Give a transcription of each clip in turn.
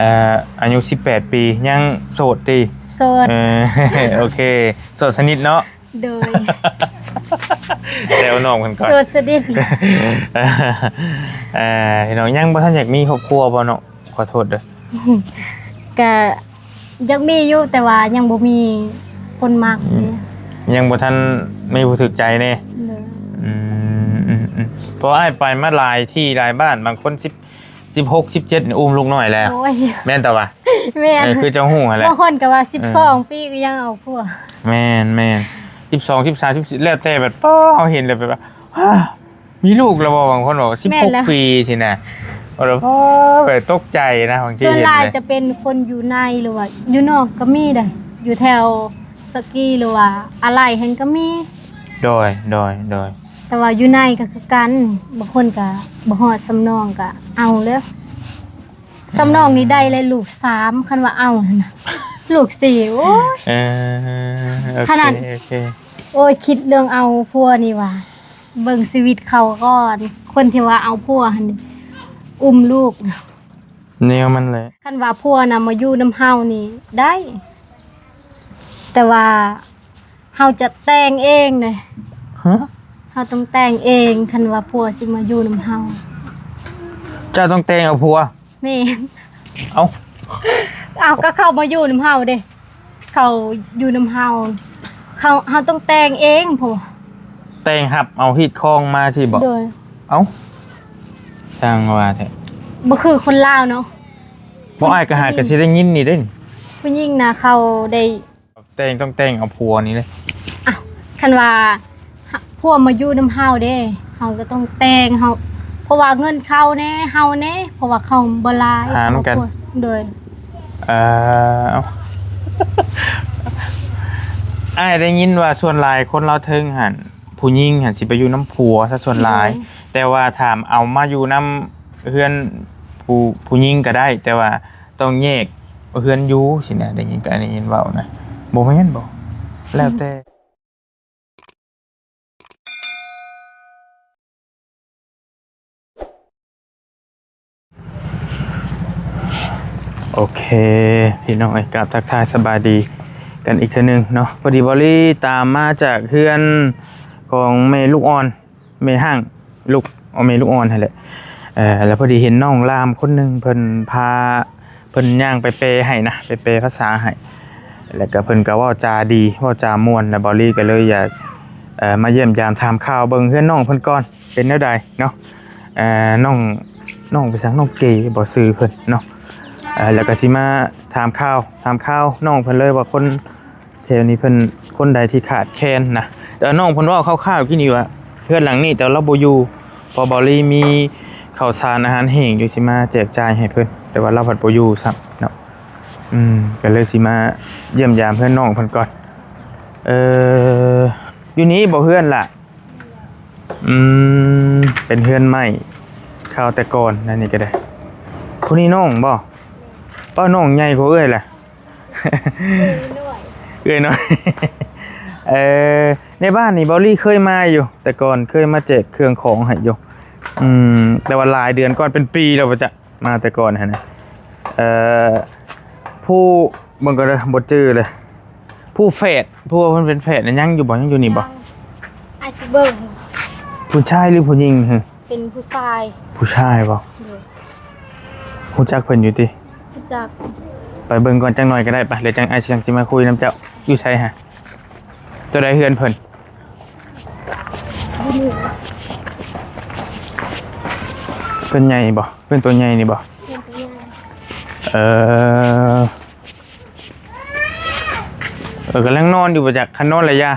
ເອີ ອາຍຸສິບແປດປີ ຍັງໂສດຕິ? ໂສດ. ເອີ ໂອເຄ ໂສດສະໜິດເນາະ? ໂດຍ ແຊວນ້ອງເພິ່ນກ່ອນ ໂສດສະໜິດ. ເອີ ພີ່ນ້ອງ ຍັງບໍ່ທັນຢາກມີຄອບຄົວບໍ່ເນາະ? ຂໍໂທດເດີ. ກະຢາກມີຢູ່ ແຕ່ວ່າຍັງບໍ່ມີຄົນມັກ. ອືມ ເດ້ ຍັງບໍ່ທັນມີຜູ້ຖືກໃຈແດ່. ໂດຍ. ອືມ ອືມ ອືມ ເພາະອ້າຍໄປມາຫຼາຍທີ່ຫຼາຍບ້ານ ບາງຄົນສິບ ສິບຫົກ ສິບເຈັດ ນີ້ ອຸ້ມລູກນ້ອຍແລ້ວ. ໂອ້ຍ ແມ່ນຕະຫວາ? ແມ່ນ. ເອີ ຄືເຈົ້າຮູ້ຫັ້ນແຫຼະ ບາງຄົນກໍວ່າ ເອີ ສິບສອງປີກໍຍັງເອົາຜົວ. ແມ່ນ ແມ່ນ ສິບສອງ ສິບສາມ ສິບສີ່ ແລ້ວແຕ່ແບບ ປ້າ ເຮົາເຫັນແລ້ວແບບວ່າ ມີລູກແລ້ວບໍ່? ບາງຄົນບອກ ສິບຫົກ ແມ່ນແລ້ວ ປີຊີ້ນະ ໂອ້ ແບບຕົກໃຈນະ. ບາງທີ ສ່ວນຫຼາຍເຫັນເລີຍ ຈະເປັນຄົນຢູ່ໃນ ຫຼືວ່າຢູ່ນອກກໍມີເດ້ ຢູ່ແຖວສະກີ ຫຼືວ່າອາໄລຫັ້ນກໍມີ. ໂດຍ ໂດຍ ໂດຍ. ແຕ່ວ່າຢູ່ໃນກໍຄືກັນ ບາງຄົນກໍບໍ່ຮອດສ່ຳນ້ອງກໍເອົາເລີຍ. ສ່ຳນ້ອງນີ້ໄດ້ແລ້ວລູກສາມ ຄັນວ່າເອົາຫັ້ນນະ ລູກສີ່ ໂອ້ຍ. ເອີ ໂອເຄ ຂະໜາດ ໂອເຄ ໂອ້ຍ ຄິດເລື່ອງເອົາຜົວນີ້ຫວາ ເບິ່ງຊີວິດເຂົາກ່ອນ. ຄົນທີ່ວ່າເອົາຜົວຫັ້ນ ອຸ້ມລູກ ແນວມັນແຫຼະ. ຄັນວ່າຜົວນະມາຢູ່ນຳເຮົານີ້ໄດ້ ແຕ່ວ່າເຮົາຈະແຕ່ງເອງເດ້. ຮະ? ເຮົາຕ້ອງແຕ່ງເອງ ຄັນວ່າຜົວຊິມາຢູ່ນຳເຮົາ. ເຈົ້າຕ້ອງແຕ່ງເອົາຜົວ? ແມ່ນ. ເອົ້າ ເອົ້າ ກໍເຂົາມາຢູ່ນຳເຮົາເດ້ ເຂົາຢູ່ນຳເຮົາ ເຂົາ ເຮົາຕ້ອງແຕ່ງເອງພຸ້ນ. ແຕ່ງຮັບເອົາຮີດຄອງມາຊີ້ບໍ? ໂດຍ. ເອົ້າ ຊ່າງວ່າແທ້ ບໍ່ຄືຄົນລາວເນາະ. ບໍ່ ອ້າຍກໍຫາກໍຊິໄດ້ຍິນນີ້ເດ້. ຜູ້ຍິງນະ ເຂົາໄດ້ ແຕ່ງ ຕ້ອງແຕ່ງເອົາຜົວນີ້ເດ້. ອ້າວ ຄັນວ່າ ຫ- ຜົວມາຢູ່ນຳເຮົາເດ້ ເຮົາກໍຕ້ອງແຕ່ງ ເຮົາ ເພາະວ່າເງິນເຂົາແດ່ ເຮົາແດ່ ເພາະວ່າເຂົາບໍ່ຫຼາຍ ຫານຳກັນ. ໂດຍ. ເອີ ອ້າຍໄດ້ຍິນວ່າສ່ວນຫຼາຍຄົນລາວເທິງຫັ້ນ ຜູ້ຍິງຫັ້ນຊິໄປຢູ່ນຳຜົວຊະສ່ວນຫຼາຍ. ໂດຍ. ແຕ່ວ່າຖ້າເອົາມາຢູ່ນຳເຮືອນຜູ້ ຜູ້ຍິງກໍໄດ້ ແຕ່ວ່າ ຕ້ອງແຍກເຮືອນຢູ່ຊີ້ນະ ໄດ້ຍິນ ກໍໄດ້ຍິນເວົ້ານະ. ບໍ່ແມ່ນບໍ? ແລ້ວແຕ່. ໂອເຄ ພີ່ນ້ອງເອີຍ ກາບທັກທາຍສະບາຍດີກັນອີກເທື່ອໜຶ່ງເນາະ. ພໍດີບອລລີຕາມມາຈາກເຮືອນຂອງແມ່ລູກອ່ອນ ແມ່ຮ້າງລູກ ເອົາແມ່ລູກອ່ອນຫັ້ນແຫຼະ. ເອີ ແລ້ວພໍດີເຫັນນ້ອງລາມຄົນໜຶ່ງ ເພິ່ນພາ ເພິ່ນຍ່າງໄປແປໃຫ້ນະ ໄປແປພາສາໃຫ້ ແລ້ວກໍເພິ່ນກໍເວົ້າຈາດີ ເວົ້າຈາມ່ວນ ແລ້ວບອລລີກໍເລີຍຢາກ ເອີ ມາຢ້ຽມຢາມຖາມຂ່າວເບິ່ງເຮືອນນ້ອງເພິ່ນກ່ອນ ເປັນແນວໃດເນາະ. ເອີ ນ້ອງ ນ້ອງໄປສັງ ນ້ອງເກບໍ ຊື່ເພິ່ນເນາະ. ເອີ ແລ້ວກໍຊິມາຖາມຂ່າວ ຖາມຂ່າວນ້ອງເພິ່ນເລີຍວ່າຄົນ ແຖວນີ້ເພິ່ນ ຄົນໃດທີ່ຂາດແຄນນະ. ແຕ່ນ້ອງເພິ່ນເວົ້າຄ່າວໆກີ້ນີ້ວ່າ ເຮືອນຫຼັງນີ້ແຕ່ລາວບໍ່ຢູ່ ເພາະບອລລີມີເຂົ້າສານອາຫານແຫ້ງຢູ່ ຊິມາແຈກຈ່າຍໃຫ້ເພິ່ນ ແຕ່ວ່າລາວພັດບໍ່ຢູ່ຊ້ຳເນາະ. ອືມ ກໍເລີຍຊິມາຢ້ຽມຢາມເຮືອນນ້ອງເພິ່ນກ່ອນ. ເອີ ຢູ່ນີ້ບໍ່ເຮືອນລະ? ອືມ ເປັນເຮືອນໄມ້ຄາວແຕ່ກ່ອນ ອັນນີ້ກໍໄດ້. ຜູ້ນີ້ນ້ອງບໍ່? ປ້າ ນ້ອງໃຫຍ່ກວ່າເອື້ອຍລະ. ເອື້ອຍນ້ອຍ ເອີ ໃນບ້ານນີ້ບອລລີເຄີຍມາຢູ່ ແຕ່ກ່ອນເຄີຍມາແຈກເຄື່ອງຂອງໃຫ້ຢູ່. ອືມ ແຕ່ວ່າຫຼາຍເດືອນກ່ອນ ເປັນປີແລ້ວບໍ່ຈັກ ມາແຕ່ກ່ອນຫັ້ນນະ. ເອີ ຜູ້ ເບິ່ງກ່ອນເດີ ບໍ່ຈື່ເລີຍ. ຜູ້ແຝດ ຜູ້ວ່າເພິ່ນເປັນແຝດນະ ຍັງຢູ່ບໍ່? ຍັງຢູ່ນີ້ບໍ່? ຍັງ. ອ້າຍຊິເບິ່ງ. ຜູ້ຊາຍຫຼືຜູ້ຍິງ? ເປັນຜູ້ຊາຍ. ຜູ້ຊາຍບໍ່? ໂດຍ. ຮູ້ຈັກເພິ່ນຢູ່ຕິ? ຮູ້ຈັກ. ໄປເບິ່ງກ່ອນຈັກໜ່ອຍກໍໄດ້ປະ ແລ້ວຈັ່ງອ້າຍຈັ່ງຊິມາຄຸຍນຳເຈົ້າ. ຢູ່ໃສຫະ? ຕົວໃດເຮືອນເພິ່ນ? ເພິ່ນໃຫຍ່ບໍ່? ເຮືອນຕົວໃຫຍ່ນີ້ບໍ່? ເຮືອນຕົວໃຫຍ່. ເອີ ເອີ ກຳລັງນອນຢູ່ບໍ່ຈັກ? ຄັນນອນລະຢ່າ.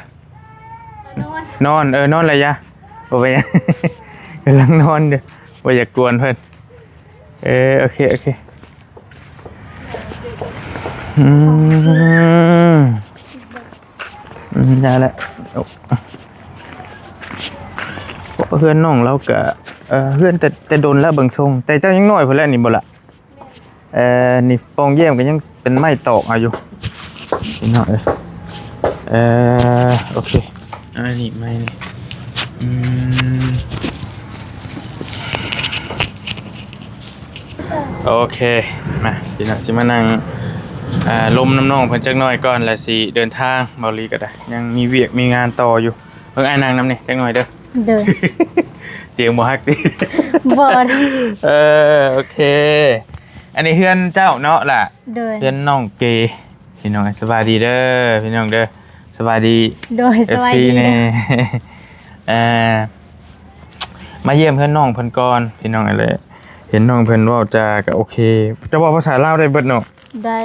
ນອນ ນອນ ເອີ ນອນລະຢ່າ ບໍ່ເປັນຫຍັງ ກຳລັງນອນຢູ່ ບໍ່ຢາກກວນເພິ່ນ. ເອີ ໂອເຄ ໂອເຄ. ອືມ ອືມ ໄດ້ແລ້ວ. ໂອ້ ເຮືອນນ້ອງລາວກະ ເອີ ເຮືອນແຕ່ ແຕ່ດົນແລ້ວເບິ່ງຊົງ ແຕ່ເຈົ້າຍັງນ້ອຍພຸ້ນແຫຼະນີ້ບໍ່ລະ? ເອີ ນີ້ປ່ອງຢ້ຽມກໍຍັງເປັນໄມ້ຕອກເອົາຢູ່ ພີ່ນ້ອງເອີຍ. ເອີ ໂອເຄ ອັນນີ້ໄມ້ນີ້ ອືມ ເ ໂອເຄ ມາ ພີ່ນ້ອງ ຊິມານັ່ງ ອ່າ ລົມນຳນ້ອງເພິ່ນຈັກໜ່ອຍກ່ອນ ແລ້ວຊິເດີນທາງ. ເບົາຫຼີກໍໄດ້ ຍັງມີວຽກມີງານຕໍ່ຢູ່. ເບິ່ງອ້າຍນັ່ງນຳນີ້ຈັກໜ່ອຍເດີ. ໂດຍ. ຕຽງບໍ່ຫັກຕິ? ບໍ່. ເອີ ໂອເຄ ອັນນີ້ເຮືອນເຈົ້າເນາະຫຼ້າ? ໂດຍ. ເຮືອນນ້ອງເກ ພີ່ນ້ອງ ສະບາຍດີເດີ ພີ່ນ້ອງເດີ. ສະບາຍດີ. ໂດຍ ສະບາຍດີເດີ. ເອີ ມາຢ້ຽມເຮືອນນ້ອງເພິ່ນກ່ອນ ພີ່ນ້ອງເອີຍ. ເຫັນນ້ອງເພິ່ນເວົ້າຈາກໍໂອເຄ. ເຈົ້າເວົ້າພາສາລາວໄດ້ເບິດເນາະ? ໄດ້.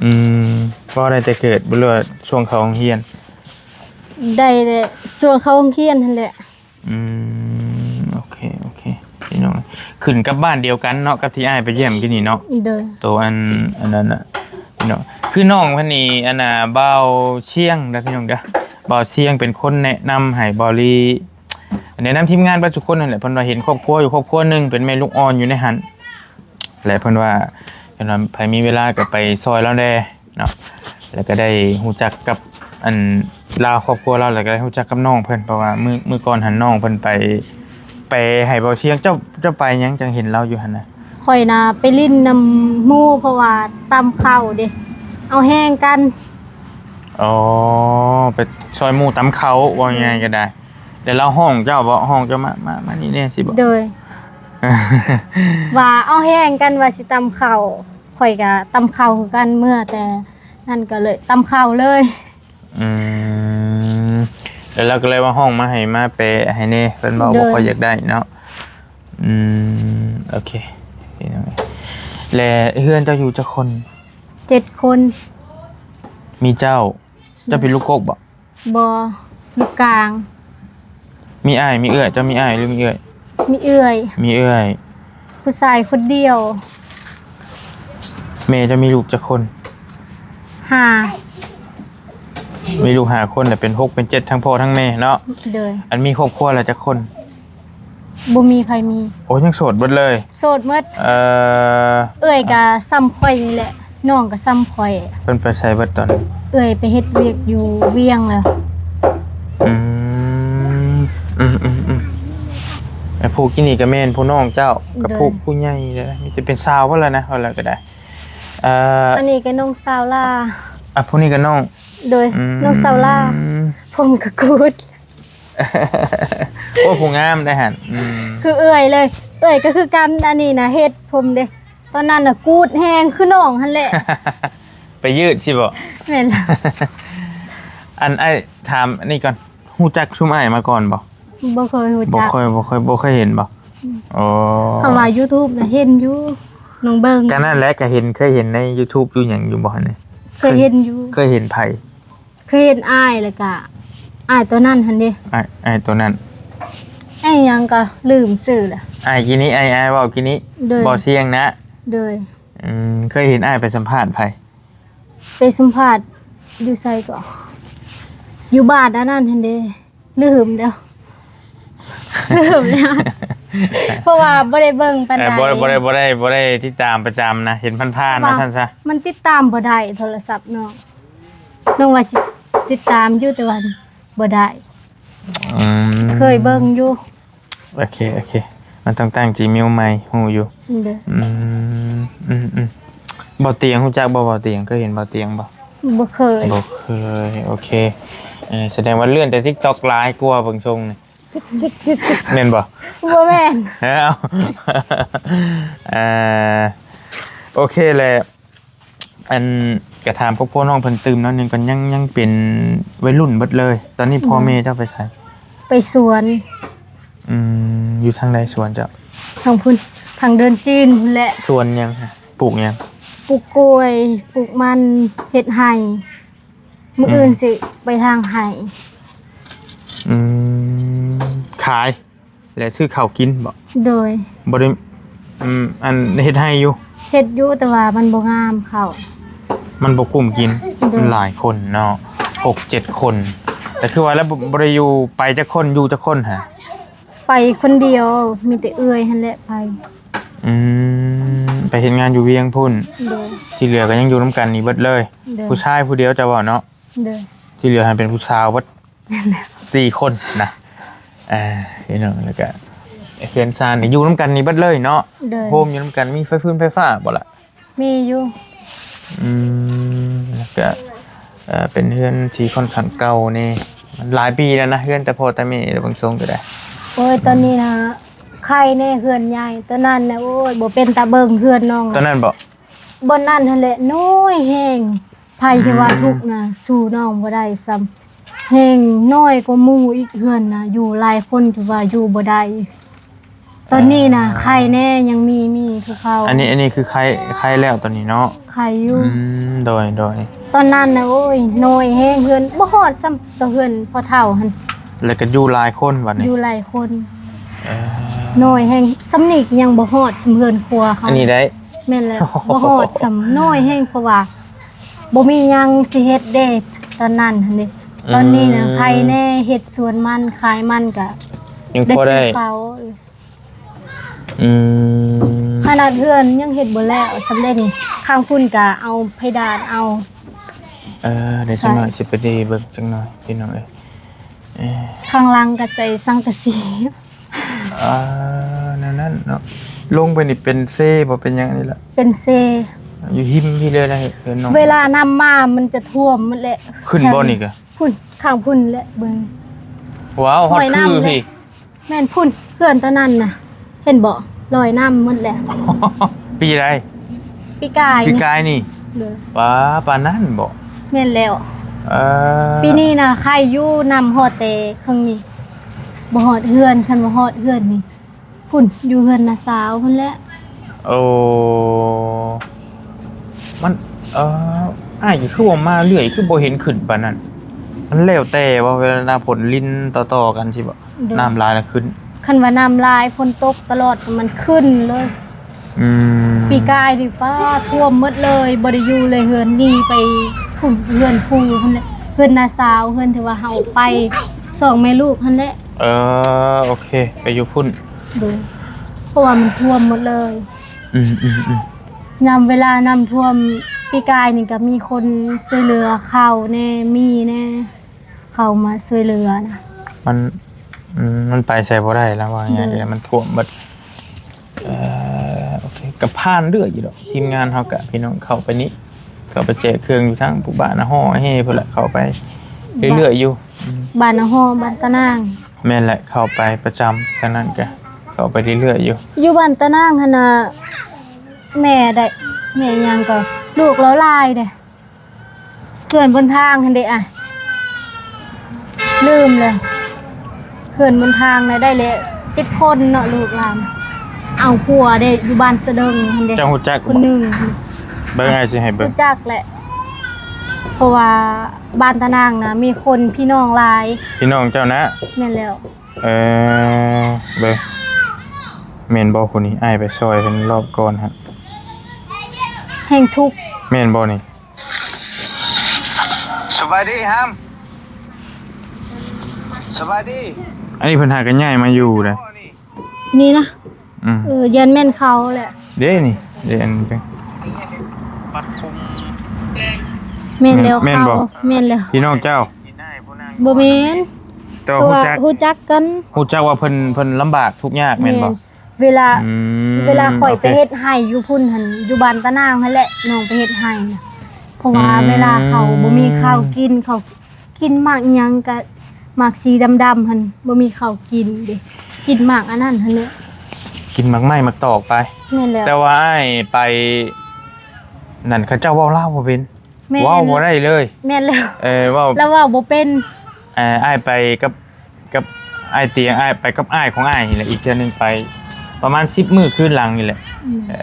ອືມ ເວົ້າໄດ້ແຕ່ເກີດບໍ່ ຫຼືວ່າຊ່ວງເຂົ້າໂຮງຮຽນ? ໄດ້ແຫຼະ ຊ່ວງເຂົ້າໂຮງຮຽນຫັ້ນແຫຼະ. ອືມ ໂອເຄ ໂອເຄ ພີ່ນ້ອງ. ຂຶ້ນກັບບ້ານດຽວກັນເນາະ ກັບທີ່ອ້າຍໄປຢ້ຽມກີ້ນີ້ເນາະ? ໂດຍ. ໂຕອັນ ອັນນັ້ນນະ ພີ່ນ້ອງ. ຄືນ້ອງເພິ່ນນີ້ ອັນນ່າ ບ່າວຊຽງເດີ ພີ່ນ້ອງເດີ. ບ່າວຊຽງເປັນຄົນແນະນຳໃຫ້ບ່າວລີ ແນະນຳທີມງານເບິດທຸກຄົນນັ້ນແຫຼະ. ເພິ່ນວ່າເຫັນຄອບຄົວຢູ່ຄອບຄົວໜຶ່ງ ເປັນແມ່ລູກອ່ອນຢູ່ໃນຫັ້ນແຫຼະ. ເພິ່ນວ່າ ເພິ່ນວ່າໃຜມີເວລາກໍໄປຊ່ອຍລາວແດ່ເນາະ ແລ້ວກໍໄດ້ຮູ້ຈັກກັບ ອັນ ລາວ ຄອບຄົວລາວ ແລ້ວກໍໄດ້ຮູ້ຈັກກັບນ້ອງເພິ່ນ. ເພາະວ່າມື້ ມື້ກ່ອນຫັ້ນນ້ອງເພິ່ນໄປແປໃຫ້ບ່າວຊຽງ. ເຈົ້າ ເຈົ້າໄປຫຍັງ ຈັ່ງເຫັນລາວຢູ່ຫັ້ນນະ? ຂ້ອຍນະໄປຫຼິ້ນນຳໝູ່ ເພາະວ່າຕຳເຂົ້າເດ້ ເອົາແຮງກັນ. ອໍ ໄປຊ່ອຍໝູ່ຕຳເຂົ້າ ເວົ້າງ່າຍໆກໍໄດ້. ແລ້ວລາວຮ້ອງເຈົ້າບໍ່? ຮ້ອງເຈົ້າມາ ມາ ມານີ້ແດ່ຊີ້ບໍ່? ໂດຍ. ວ່າເອົາແຮງກັນວ່າຊິຕຳເຂົ້າ ຂ້ອຍກໍຕຳເຂົ້າຄືກັນ ເມື່ອແຕ່ນັ້ນກໍເລີຍຕຳເຂົ້າເລີຍ. ອືມ ແລ້ວລາວກໍເລີຍວ່າຮ້ອງມາໃຫ້ ມາແປໃຫ້ແດ່ ເພິ່ນເວົ້າ ໂດຍ ບໍ່ຄ່ອຍຢາກໄດ້ເນາະ. ອືມ ໂອເຄ ແລະ ເຮືອນເຈົ້າຢູ່ຈັກຄົນ? ເຈັດຄົນ. ມີເຈົ້າ ເຈົ້າເປັນ ໂດຍ ລູກກົກບໍ່? ບໍ່ ລູກກາງ. ມີອ້າຍ ມີເອື້ອຍ? ເຈົ້າມີອ້າຍ ຫຼື ມີເອື້ອຍ? ມີເອື້ອຍ. ມີເອື້ອຍ. ຜູ້ຊາຍຄົນດຽວ. ແມ່ເຈົ້າມີລູກຈັກຄົນ? ຫ້າ. ມີລູກຫ້າຄົນ ແລ້ວເປັນຫົກເປັນເຈັດ ທັງພໍ່ທັງແມ່ເນາະ? ໂດຍ. ອັນມີຄອບຄົວແລ້ວຈັກຄົນ? ບໍ່ມີໃຜມີ. ໂອ້ ຍັງໂສດເບິດເລີຍ? ໂສດໝົດ. ເອີ ເອື້ອຍກໍສ່ຳຂ້ອຍນີ້ແຫຼະ ນ້ອງກໍສ່ຳຂ້ອຍ. ເພິ່ນໄປໃສເບິດຕອນນີ້? ເອື້ອຍໄປເຮັດວຽກຢູ່ວຽງແລ້ວ. ອືມ ອືມໆໆ ແລະ ຜູ້ກີ້ນີ້ກໍແມ່ນຜູ້ນ້ອງເຈົ້າ ກັບ ໂດຍ ຜູ້ ຜູ້ໃຫຍ່ແລ້ວ ມີແຕ່ເປັນສາວເບິດແລ້ວນະ ເວົ້າແລ້ວກໍໄດ້. ເອີ ອັນນີ້ກໍນ້ອງສາວຫຼ້າ. ອ່ະ ຜູ້ນີ້ກໍນ້ອງ. ໂດຍ. ອືມ ນ້ອງສາວຫຼ້າ ຜົມກໍກູດ. ໂອ້ ຜູ້ງາມໄດ໋ຫັ້ນ. ອືມ ຄືເອື້ອຍເລີຍ ເອື້ອຍກໍຄືກັນ. ອັນນີ້ນະເຮັດຜົມເດ້ ຕອນນັ້ນນະກູດແຮງຄືນ້ອງຫັ້ນແຫຼະ. ໄປຍືດຊິບໍ? ແມ່ນ. ອັນ ອ້າຍຖາມອັນນີ້ກ່ອນ ຮູ້ຈັກຊຸມອ້າຍມາກ່ອນບໍ່? ບໍ່ເຄີຍຮູ້ຈັກ. ບໍ່ເຄີຍ ບໍ່ເຄີຍ ບໍ່ເຄີຍເຫັນບໍ່? ອືມ ໂອ້ ຄຳວ່າ YouTube ນະເຫັນຢູ່ ນ້ອງເບິ່ງ. ກໍນັ້ນແຫຼະ ກໍເຫັນ ເຄີຍເຫັນໃນ YouTube ຢູ່ຫຍັງຢູ່ບໍ່ຫັ້ນ? ເຄີຍເຫັນຢູ່. ເຄີຍເຫັນໃຜ? ເຄີຍເຫັນອ້າຍ ແລ້ວກະອ້າຍຕົວນັ້ນຫັ້ນເດ້. ອ້າຍ ອ້າຍຕົວນັ້ນ ອ້າຍຫຍັງກໍລືມຊື່ລະ. ອ້າຍກີ້ນີ້ ອ້າຍ ອ້າຍເວົ້າກີ້ນີ້. ໂດຍ. ບໍ່ສ່ຽງນະ. ໂດຍ. ອືມ ເຄີຍເຫັນອ້າຍໄປສຳພາດໃຜ? ໄປສຳພາດຢູ່ໃສກໍ ຢູ່ບ້ານອັນນັ້ນຫັ້ນເດ້ ລືມແລ້ວ ລືມແລ້ວ ເພາະວ່າບໍ່ໄດ້ເບິ່ງປານໃດ. ເອີ ບໍ່ໄດ້ ບໍ່ໄດ້ ບໍ່ໄດ້ ບໍ່ໄດ້ຕິດຕາມປະຈຳນະ ເຫັນຜ່ານໆ ວ່າຊັ້ນຊະ. ມັນຕິດຕາມບໍ່ໄດ້ໂທລະສັບນ້ອງ ນ້ອງວ່າຊິຕິດຕາມຢູ່ ແຕ່ວ່າບໍ່ໄດ້. ອືມ ເຄີຍເບິ່ງຢູ່. ໂອເຄ ໂອເຄ ມັນຕ້ອງຕັ້ງ Gmail ໃໝ່ ຮູ້ຢູ່. ໂດຍ. ອືມ ອືມໆ ບ່າວຕຽງ ຮູ້ຈັກບໍ່ບ່າວຕຽງ? ເຄີຍເຫັນບ່າວຕຽງບໍ່? ບໍ່ເຄີຍ. ບໍ່ເຄີຍ. ໂອເຄ ເອີ ສະແດງວ່າເລື່ອນແຕ່ TikTok ຫຼາຍກວ່າເບິ່ງຊົງນີ້. ແມ່ນບໍ່? ບໍ່ແມ່ນ. ເອີ ໂອເຄແຫຼະ. ອັນ ກະຖາມຄອບຄົວນ້ອງເພິ່ນຕື່ມໜ້ອຍໜຶ່ງກ່ອນ. ຍັງ ຍັງເປັນໄວລຸ້ນເບິດເລີຍ. ຕອນນີ້ພໍ່ແມ່ເຈົ້າໄປໃສ? ໄປສວນ. ອືມ ຢູ່ທາງໃດສວນເຈົ້າ? ທາງພຸ້ນ ທາງເດີ່ນຈີນພຸ້ນແຫຼະ. ສວນຫຍັງ? ປູກຫຍັງ? ປູກກ້ວຍ ປູກມັນ ເຮັດໄຮ່. ມື້ອື່ນ ອືມ ຊິໄປທາງໄຮ່. ອືມ ຂາຍ ແລະ ຊື້ເຂົ້າກິນບໍ? ໂດຍ. ບໍ່ໄດ້ ອືມ ອັນ ເຮັດໄຮ່ຢູ່? ເຮັດຢູ່ ແຕ່ວ່າມັນບໍ່ງາມເຂົ້າ. ມັນບໍ່ກຸ້ມກິນ. ໂດຍ. ມັນຫຼາຍຄົນເນາະ ຫົກເຈັດຄົນ. ແຕ່ຄືວ່າແລ້ວ ບໍ່ ບໍ່ໄດ້ຢູ່ ໄປຈັກຄົນ ຢູ່ຈັກຄົນຫະ? ໄປຄົນດຽວ ມີແຕ່ເອື້ອຍຫັ້ນແຫຼະໄປ. ອືມ ໄປເຮັດງານຢູ່ວຽງພຸ້ນ. ໂດຍ. ທີ່ເຫຼືອກໍຍັງຢູ່ນຳກັນນີ້ເບິດເລີຍ. ໂດຍ. ຜູ້ຊາຍຜູ້ດຽວເຈົ້າເວົ້າເນາະ? ໂດຍ. ທີ່ເຫຼືອຫັ້ນເປັນຜູ້ສາວເບິດ ສີ່ຄົນນະ. ເອີ ພີ່ນ້ອງ ແລ້ວກະ ເຮືອນຊານນີ້ຢູ່ນຳກັນນີ້ເບິດເລີຍເນາະ? ໂດຍ ໂຮມຢູ່ນຳກັນ. ມີໄຟຟືນໄຟຟ້າບໍ່ລະ? ມີຢູ່. ອືມ ແລ້ວກະ ເອີ ເປັນເຮືອນທີ່ຄ່ອນຂ້າງເກົ່າແດ່. ມັນຫຼາຍປີແລ້ວນະ ເຮືອນແຕ່ພໍ່ແຕ່ແມ່ ເບິ່ງຊົງກໍໄດ້. ໂອ້ຍ ຕອນນີ້ນະ ໄຄແດ່ ເຮືອນໃຫຍ່. ຕອນນັ້ນນະ ໂອ້ຍ ບໍ່ເປັນຕາເບິ່ງເຮືອນນ້ອງ. ຕອນນັ້ນບໍ? ບ່ອນນັ້ນຫັ້ນແຫຼະ ນ້ອຍແຮງ. ໃຜທີ່ວ່າ ອືມ ທຸກນະ ສູ້ນ້ອງບໍ່ໄດ້ຊ້ຳ. ແຮງນ້ອຍກວ່າໝູ່ອີກ ເຮືອນນະ ຢູ່ຫຼາຍຄົນ ຖືວ່າຢູ່ບໍ່ໄດ້. ຕອນນີ້ນະ ອ່າ ໄຄແດ່ ຍັງມີ ມີຄືເກົ່າ. ອັນນີ້ ອັນນີ້ຄືໄຄ ໄຄແລ້ວຕອນນີ້ເນາະ? ໄຄຢູ່. ອືມ ໂດຍ ໂດຍ. ຕອນນັ້ນນະ ໂອ້ຍ ນ້ອຍແຮງ ເຮືອນບໍ່ຮອດຊ້ຳ ຕໍ່ເຮືອນພໍ່ເຖົ້າຫັ້ນ. ແລ້ວກໍຢູ່ຫຼາຍຄົນບັດນີ້? ຢູ່ຫຼາຍຄົນ. ເອີ ນ້ອຍແຮງ ສ່ຳນີ້ກໍຍັງບໍ່ຮອດສ່ຳເຮືອນຄົວເຮົາ. ອັນນີ້ໄດ້? ແມ່ນແລ້ວ ບໍ່ຮອດຊ້ຳ ນ້ອຍແຮງ ເພາະວ່າບໍ່ມີຫຍັງຊິເຮັດເດ້ ຕອນນັ້ນຫັ້ນເດ້. ອືມ ຕອນນີ້ນະ ໄຄແດ່ ເຮັດສວນມັນ ຂາຍມັນກະ ຍັງພໍໄດ້ ໄດ້ຊື້ເຂົ້າ. ອືມ ຂະໜາດເຮືອນຍັງເຮັດບໍ່ແລ້ວ ສຳເລັດນີ້ ຂ້າງພຸ້ນກະເອົາເພດານເອົາ. ເອີ ເດີ ໃສ່ ຈັກໜ້ອຍຊິໄປເລເບິ່ງຈັກໜ້ອຍ ພີ່ນ້ອງເອີຍ. ເອີ ຂ້າງຫຼັງກໍໃສ່ສັງກະສີ. ອ່າ ແນວນັ້ນເນາະ. ລົງໄປນີ້ເປັນເຊບໍ່ ເປັນຫຍັງນີ້ລະ? ເປັນເຊ. ຢູ່ຮິມພີ້ເລີຍນະ ເວລານ້ຳມາມັນຈະຖ້ວມໝົດແຫຼະ. ຂຶ້ນບໍ່ນີ້ກະ? ພຸ້ນ ຂ້າງພຸ້ນແຫຼະ ເບິ່ງ. ວ້າວ ຮອດຄືພີ້. ແມ່ນພຸ້ນ ເຮືອນຕອນນັ້ນນະ ເຫັນບໍ່? ລອຍນ້ຳໝົດແຫຼະ. ປີໃດ? ປີກາຍ ປີກາຍນີ້. ໂດຍ. ປາ ປານນັ້ນບໍ? ແມ່ນແລ້ວ. ເອີ ປີນີ້ນະ ໄຄຢູ່ ນ້ຳຮອດແຕ່ເຄິ່ງນີ້ ບໍ່ຮອດເຮືອນ. ຄັນວ່າຮອດເຮືອນນີ້ ພຸ້ນ ຢູ່ເຮືອນນ້າສາວພຸ້ນແຫຼະ. ໂອ້ ມັນ ເອີ ອ້າຍກໍຄືວ່າມາເລື້ອຍ ຄືບໍ່ເຫັນຂຶ້ນປານນັ້ນ? ມັນແລ້ວແຕ່ວ່າເວລາຝົນລິນຕໍ່ໆກັນຊິບໍ? ໂດຍ. ນ້ຳຫຼາຍລະຂຶ້ນ. ຄັນວ່ານ້ຳຫຼາຍ ຝົນຕົກຕະຫຼອດ ມັນຂຶ້ນເລີຍ. ອືມ ປີກາຍນີ້ ປ້າ ຖ້ວມໝົດເລີຍ ບໍ່ໄດ້ຢູ່ເລີຍເຮືອນ. ໜີໄປພຸ້ນ ເຮືອນຜູ້ພຸ້ນແຫຼະ ເຮືອນນ້າສາວ ເຮືອນທີ່ວ່າເຮົາໄປສອງແມ່ລູກຫັ້ນແຫຼະ. ເອີ ໂອເຄ ໄປຢູ່ພຸ້ນ. ໂດຍ ເພາະວ່າມັນຖ້ວມໝົດເລີຍ. ອືມໆໆ ຍາມເວລານ້ຳຖ້ວມປີກາຍນີ້ ກໍມີຄົນຊ່ວຍເຫຼືອເຂົ້າແດ່ ມີແດ່ ເຂົ້າມາຊ່ວຍເຫຼືອນະ. ມັນ ອືມ ມັນໄປໃສບໍ່ໄດ້ແລ້ວ ວ່າງ່າຍໆ ໂດຍ ມັນຖ້ວມເບິດ. ເອີ ໂອເຄ ກໍຜ່ານເລື້ອຍຢູ່ດອກ ທີມງານເຮົາກະ ພີ່ນ້ອງເຂົ້າໄປນີ້ ເຂົ້າໄປແຈກເຄື່ອງຢູ່ທາງຜູ້ບ້ານນະ ຫໍ່ເຮພຸ້ນແຫຼະ ເຂົ້າໄປເລື້ອຍໆຢູ່. ອືມ ບ້ານນະຫໍ່ ບ້ານຕານາງ. ແມ່ນແຫຼະ ເຂົ້າໄປປະຈຳ ທາງນັ້ນກະເຂົ້າໄປເລື້ອຍໆຢູ່. ຢູ່ບ້ານຕານາງຫັ້ນນະ ແມ່ໄດ້ ແມ່ຫຍັງກໍ ລູກລາວຫຼາຍເດ້. ເພື່ອນບົນທາງຫັ້ນເດ້ ອ້າຍ ລືມເລີຍ. ເພື່ອນບົນທາງນະ ໄດ້ແລ້ວເຈັດຄົນເນາະ ລູກຫຼານ. ເອົາຜົວເດ້ ຢູ່ບ້ານສະເດິງຫັ້ນເດ້. ເຈົ້າຮູ້ຈັກ ຄົນໜຶ່ງ. ເບິ່ງ ອ້າຍຊິໃຫ້ເບິ່ງ. ຮູ້ຈັກແຫຼະ ເພາະວ່າບ້ານຕານາງນະ ມີຄົນພີ່ນ້ອງຫຼາຍ. ພີ່ນ້ອງເຈົ້ານະ? ແມ່ນແລ້ວ. ເອີ ເບິ່ງ ແມ່ນບໍ່ຜູ້ນີ້? ອ້າຍໄປຊ່ອຍເພິ່ນລອບກ່ອນຫັ້ນ ແຮ່ງທຸກ. ແມ່ນບໍ່ນີ້? ສະບາຍດີຫຳ. ສະບາຍດີ. ອັນນີ້ເພິ່ນຫາກໍຍ້າຍມາຢູ່ເດ້. ນີ້ນະ? ອືມ ເອີ ຢ້ານແມ່ນເຂົາແຫຼະ. ເດ້ນີ້ ເດ້ອັນນີ້. ແມ່ນແລ້ວ ແມ່ນບໍ່? ເຂົາ ແມ່ນແລ້ວ. ພີ່ນ້ອງເຈົ້າ? ບໍ່ແມ່ນ. ແຕ່ວ່າຮູ້ຈັກ ຮູ້ຈັກກັນ. ຮູ້ຈັກວ່າເພິ່ນ ເພິ່ນລຳບາກທຸກຍາກແມ່ນບໍ່? ແມ່ນ. ເວລາ ອືມ ເວລາຂ້ອຍ ໂອເຄ ໄປເຮັດໄຮ່ຢູ່ພຸ້ນຫັ້ນ ຢູ່ບ້ານຕານາງຫັ້ນແຫຼະ ນ້ອງໄປເຮັດໄຮ່ນະ. ເພາະວ່າ ອືມ ເວລາເຂົາບໍ່ມີເຂົ້າກິນ ເຂົາກິນໝາກຫຍັງກະ ໝາກສີດຳໆຫັ້ນ ບໍ່ມີເຂົ້າກິນເດ້ ກິນໝາກອັນນັ້ນຫັ້ນແຫຼະ ກິນໝາກໄມ້ໝາກຕອກໄປ. ແມ່ນແລ້ວ. ແຕ່ວ່າອ້າຍໄປນັ້ນ ເຂົາເຈົ້າເວົ້າລາວບໍ່ເປັນ. ແມ່ນ. ເວົ້າບໍ່ໄດ້ເລີຍ. ແມ່ນແລ້ວ. ເອີ ເວົ້າ ລາວເວົ້າບໍ່ເປັນ. ເອີ ອ້າຍໄປກັບ ກັບອ້າຍຕຽງ ອ້າຍໄປກັບອ້າຍຂອງອ້າຍນີ້ແຫຼະ ອີກເທື່ອໜຶ່ງໄປປະມານສິບມື້ຄືນຫຼັງນີ້ແຫຼະ. ອືມ ເອີ